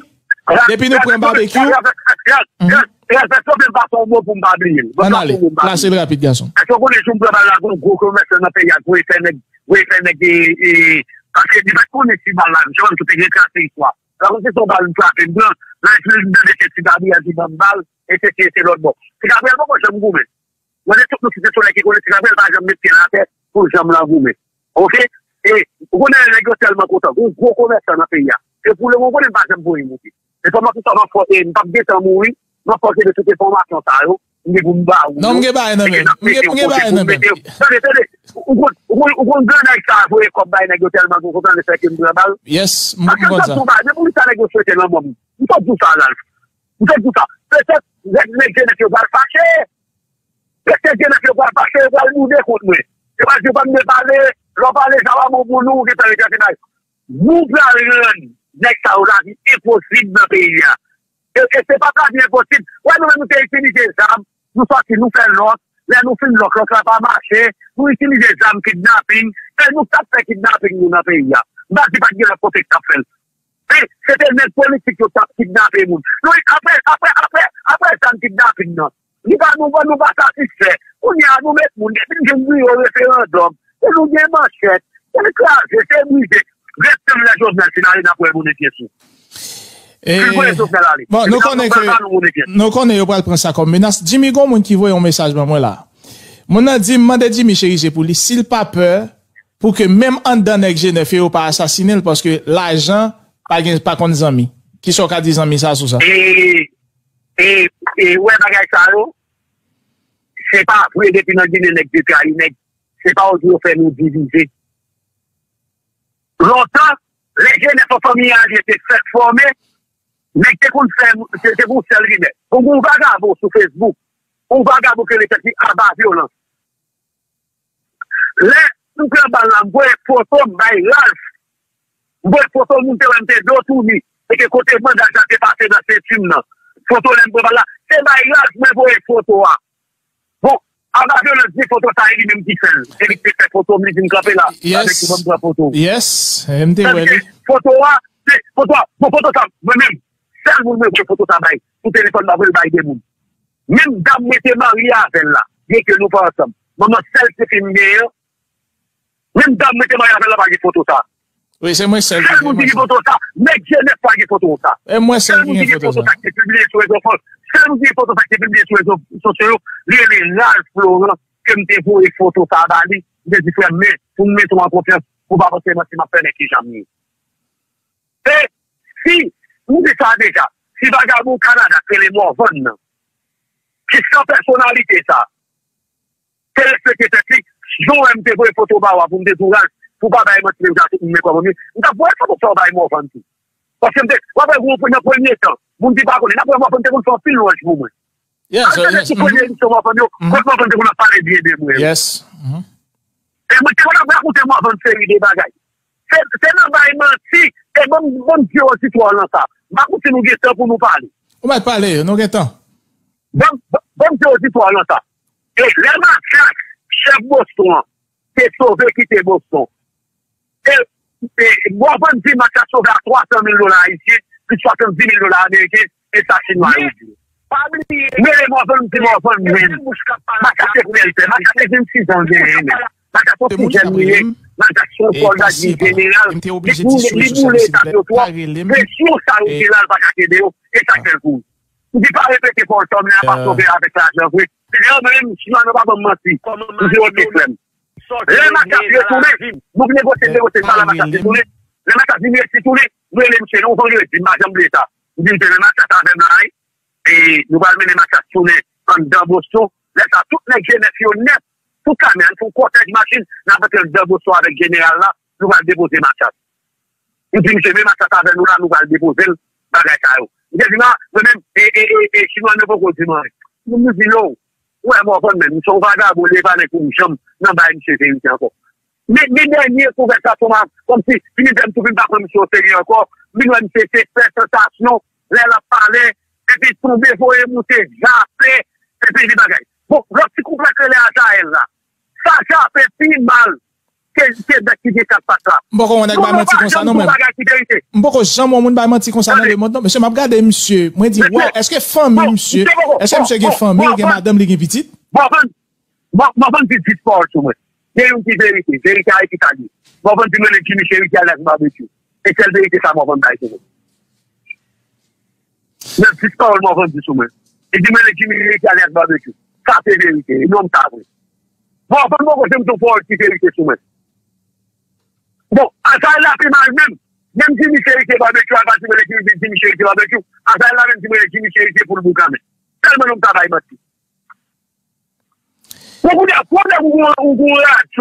depi nou pran Barbecue, ann ale, plase l rapid, gason. Èske w konnen jou m pran bal la, gon gwo komèsan nan peyi a, voye fè nèg, voye fè nèg, e, e, paske li pa t konnen si bal la, jan l te gen trase istwa. Alò, se yon bal m frape, m pran, nan epi m tande se Ti Gabriel ki ban m bal, e se, se, se lòt bò. Ti Gabriel poko janm goumen. Mwen, de tout nou ki se solèy ki konnen Ti Gabriel pa janm met pye l atè pou l janm lan goumen. Oke? E, ou konnen nèg yo tèlman kontan. Gon gwo komèsan nan peyi a. E pou le moman, ou konnen m pa janm voye moute. E pandan tout sa, m ap fò, e, m p ap gentan mouri, m ap fò kenbe tout enfòmasyon sa yo. M gen pou m ba ou yo. Non, m gen bagay nan men m. M gen, m gen bagay nan men m. Tande, tande. Ou konn, ou konn, ou konn gran nèg sa a voye kòb bay nèg yo tèlman ke yo kontan lè fè ke m pran bal. Yes, m konprann sa. Paske m t ap di w bagay, men poukisa nèg yo swete lanmò m? M t ap di w sa, Ralph. M t ap di w sa. Petèt, nèg, nèg G nèf yo pral fache. Petèt G nèf yo pral fache, yo pral boude kont mwen. Yo pral di yo pa m te pale, lè w pale sa pa bon pou nou, ou gentan retrase bagay. Nou pral rann nèg sa yo lavi enposib nan peyi a. E, e se pa lavi enposib. Wè, nou menm nou te itilize zam, nou sòti, nou fè lòk. Lè nou fin lòk, lòk la pa mache, nou itilize zam kidnaping. E nou t ap fè kidnaping nou nan peyi a. M pa di pa t gen lòt kote k t ap fè l. E se te nèg politik yo k t ap kidnape moun. Nou, apre, apre, apre, apre zam kidnaping nan, nou pa, nou, nou pa satisfè. Kounye a, nou met moun, depi n jwenn biro referandòm, pou nou gen manchèt, se kraze, se brize. Ret tann lè Jovenel fin ale, n ap wè moun enkyè sou. E, bon, nou konnen ke, nou konnen yo pral pran sa kòm menas. Jimmy, gon moun ki voye yon mesaj ban mwen la. Moun nan di m mande Jimmy Chérizier pou li, si l pa pè, pou ke menm anndan nèg G nèf yo, yo pa asasinen l, paske lajan pa gen, pa konn zanmi. Kisa w ka di zanmi sa sou sa? E, e, e, wè bagay sa yo, se pa vre depi nan Ginen nèg te trayi nèg. Se pa yo di yo fè nou divize. Lontan, lè G nèf an fanmi a te fèk fòme, nèg te konn fè, te, te gon sèl rimè. Bon, gon vagabon sou Facebook, gon vagabon ki rele tèt li Aba Vyolans. Lè m pran bal la, m voye foto m bay Ralph. M voye foto moun te wè m te do touni. E ke kote bandaj la te pase nan senti m nan. Foto lè m pran bal la, se bay Ralph mwen voye foto a. Bon, Aba Vyolans di foto sa e li menm ki fè l. Se li ki te fè foto m, li vin kanpe la. Avèk ki ban m pran foto. Yes, e m te wè li. Foto a, se foto a, bon, foto sa, mwen menm, sèl moun mwen voye foto sa bay. Sou telefòn m, m ap voye l bay de moun. Menm dam mwen te marye avè l la, byenke nou pa ansanm. Manman sèl tifi m genyen an, menm dam mwen te marye avè l la pa gen foto sa. Wi, se mwen sèl ki gen foto sa. Nèg G nèf pa gen foto sa. E mwen sèl ki gen foto sa ki te pibliye sou rezo sosyo. Sèl moun ki gen foto sa ki te pibliye sou rezo sosyo yo, li rele Ralph Laurent, ke m te voye foto sa ba li. M te di, frè m, men, pou m mete w an konfyans, pou w pa panse manti m ap fè nèg ki jan m ye. E si, m di sa deja, si vagabon Kanada k rele Morvan nan, ki san pèsonalite sa, te respekte tèt li, jan w wè m te voye foto ba w a pou m te di w Ralph, pou w pa bay manti menm jan tout moun men kòb anmye, m t ap voye foto sa w bay Morvan tou. Paske m te, w ap wè, nan premye tan, moun ki pa konnen, n ap wè Mòfan te konn fè anpil lwanj pou mwen. Al gade sou premye emisyon Mòfan yo, kote Mòfan te konn ap pale byen de mwen. E mwen te konn ap rakonte Mòfan seri de bagay. Se, se nan bay manti, e ban m, ban m di yo ti twò lan sa. M pa konn si nou gen tan pou nou pale. Ou mèt pale, nou gen tan. Ban m, ban m di yo ti twò lan sa. E lè Matras, chèf Boston an, te sove kite Boston. E, e, Mòfan di Matras sove a twa san mil dola ayisyen, plis swasanndis mil dola ameriken, e sa chinwa yo di. Pa bliye. M rele Mòfan, m di Mòfan, men. Matras se fè l fè. Matras se vennsis an genyen, men. Matras se yon ti jèn li ye. Matras se yon sòlda ki jeneral. Li boule, li boule etap yo twòp. Presyon sa yo gen la, l pa ka kenbe yo. E sa k fè l kouri. M di pa repete fò l tò, men apa sove avèk lajan vre. Se lè menm, chinwa yo pa ban m manti. M di, "Ok, frè m." Lè Matras retounen, nou negosye, negosye, sa la Matras retounen. Lè Matras vin resi tounen, nou rele misye, nou vandredi, m pa janm bliye sa. M di, "Misye, men Matras avè m la, wi." E nou pral mennen Matras tounen anndan Boston. Lè sa, tout nèg jenès yo nèt, tout kamyon, n fè yon kòtèj machin, n ap antre anndan Boston avèk jeneral la, nou pral depoze Matras. M di, "Misye, men Matras avè nou la, nou pral depoze l, bagay sa yo." M te di, "Non, mwen menm, e, e, e, e, chinwa yo poko di m anyen." M di, "Yo, ou wè Mòfan menm, misye yon vagabon, li e pa nèg pou m janm nan bay misye verite ankò." Men, men dènye kouvèsasyon, kòmsi, fini fè m tou vin pa pran misye oserye ankò, vin wè misye se fè sansasyon, lè l ap pale, epi tonbe, voye moute, jape, epi di bagay. Bon, lòt ti kouplè k rele Azaèl la. Sa jape pi mal ke, ke bèt ki gen kat pat la. M poko wè nèg bay manti konsa non, men. M poko janm wè moun bay manti konsa nan lemonn non. Mesye, m ap gade misye, mwen di, "Waw, èske fanmi misye, èske misye gen fanmi, gen madanm, li gen pitit?" Mòfan, Mò-, Mòfan di dis pawòl sou mwen. Gen youn ki verite. Verite a e ki sa l ye. Mòfan di m rele Jimmy Cherry ki al nan Babekyou. E sèl verite sa Mòfan bay sou mwen. Nan dis pawòl Mòfan di sou mwen. Li di m rele Jimmy Cherry ki al nan Babekyou. Sa se verite. E non, sa vre. Mòfan poko janm di yon pawòl ki verite sou mwen. Bon, Azaèl la pi mal menm. Menm Jimmy Cherry te Babekyou, al pa di m rele Jimmy, Jimmy Cherry te Babekyou. Azaèl la menm di m rele Jimmy Cherry te pou l boukamen. Tèlman nonm sa bay manti. Bon, kounye a, pwoblèm ou gon, ou gon radyo.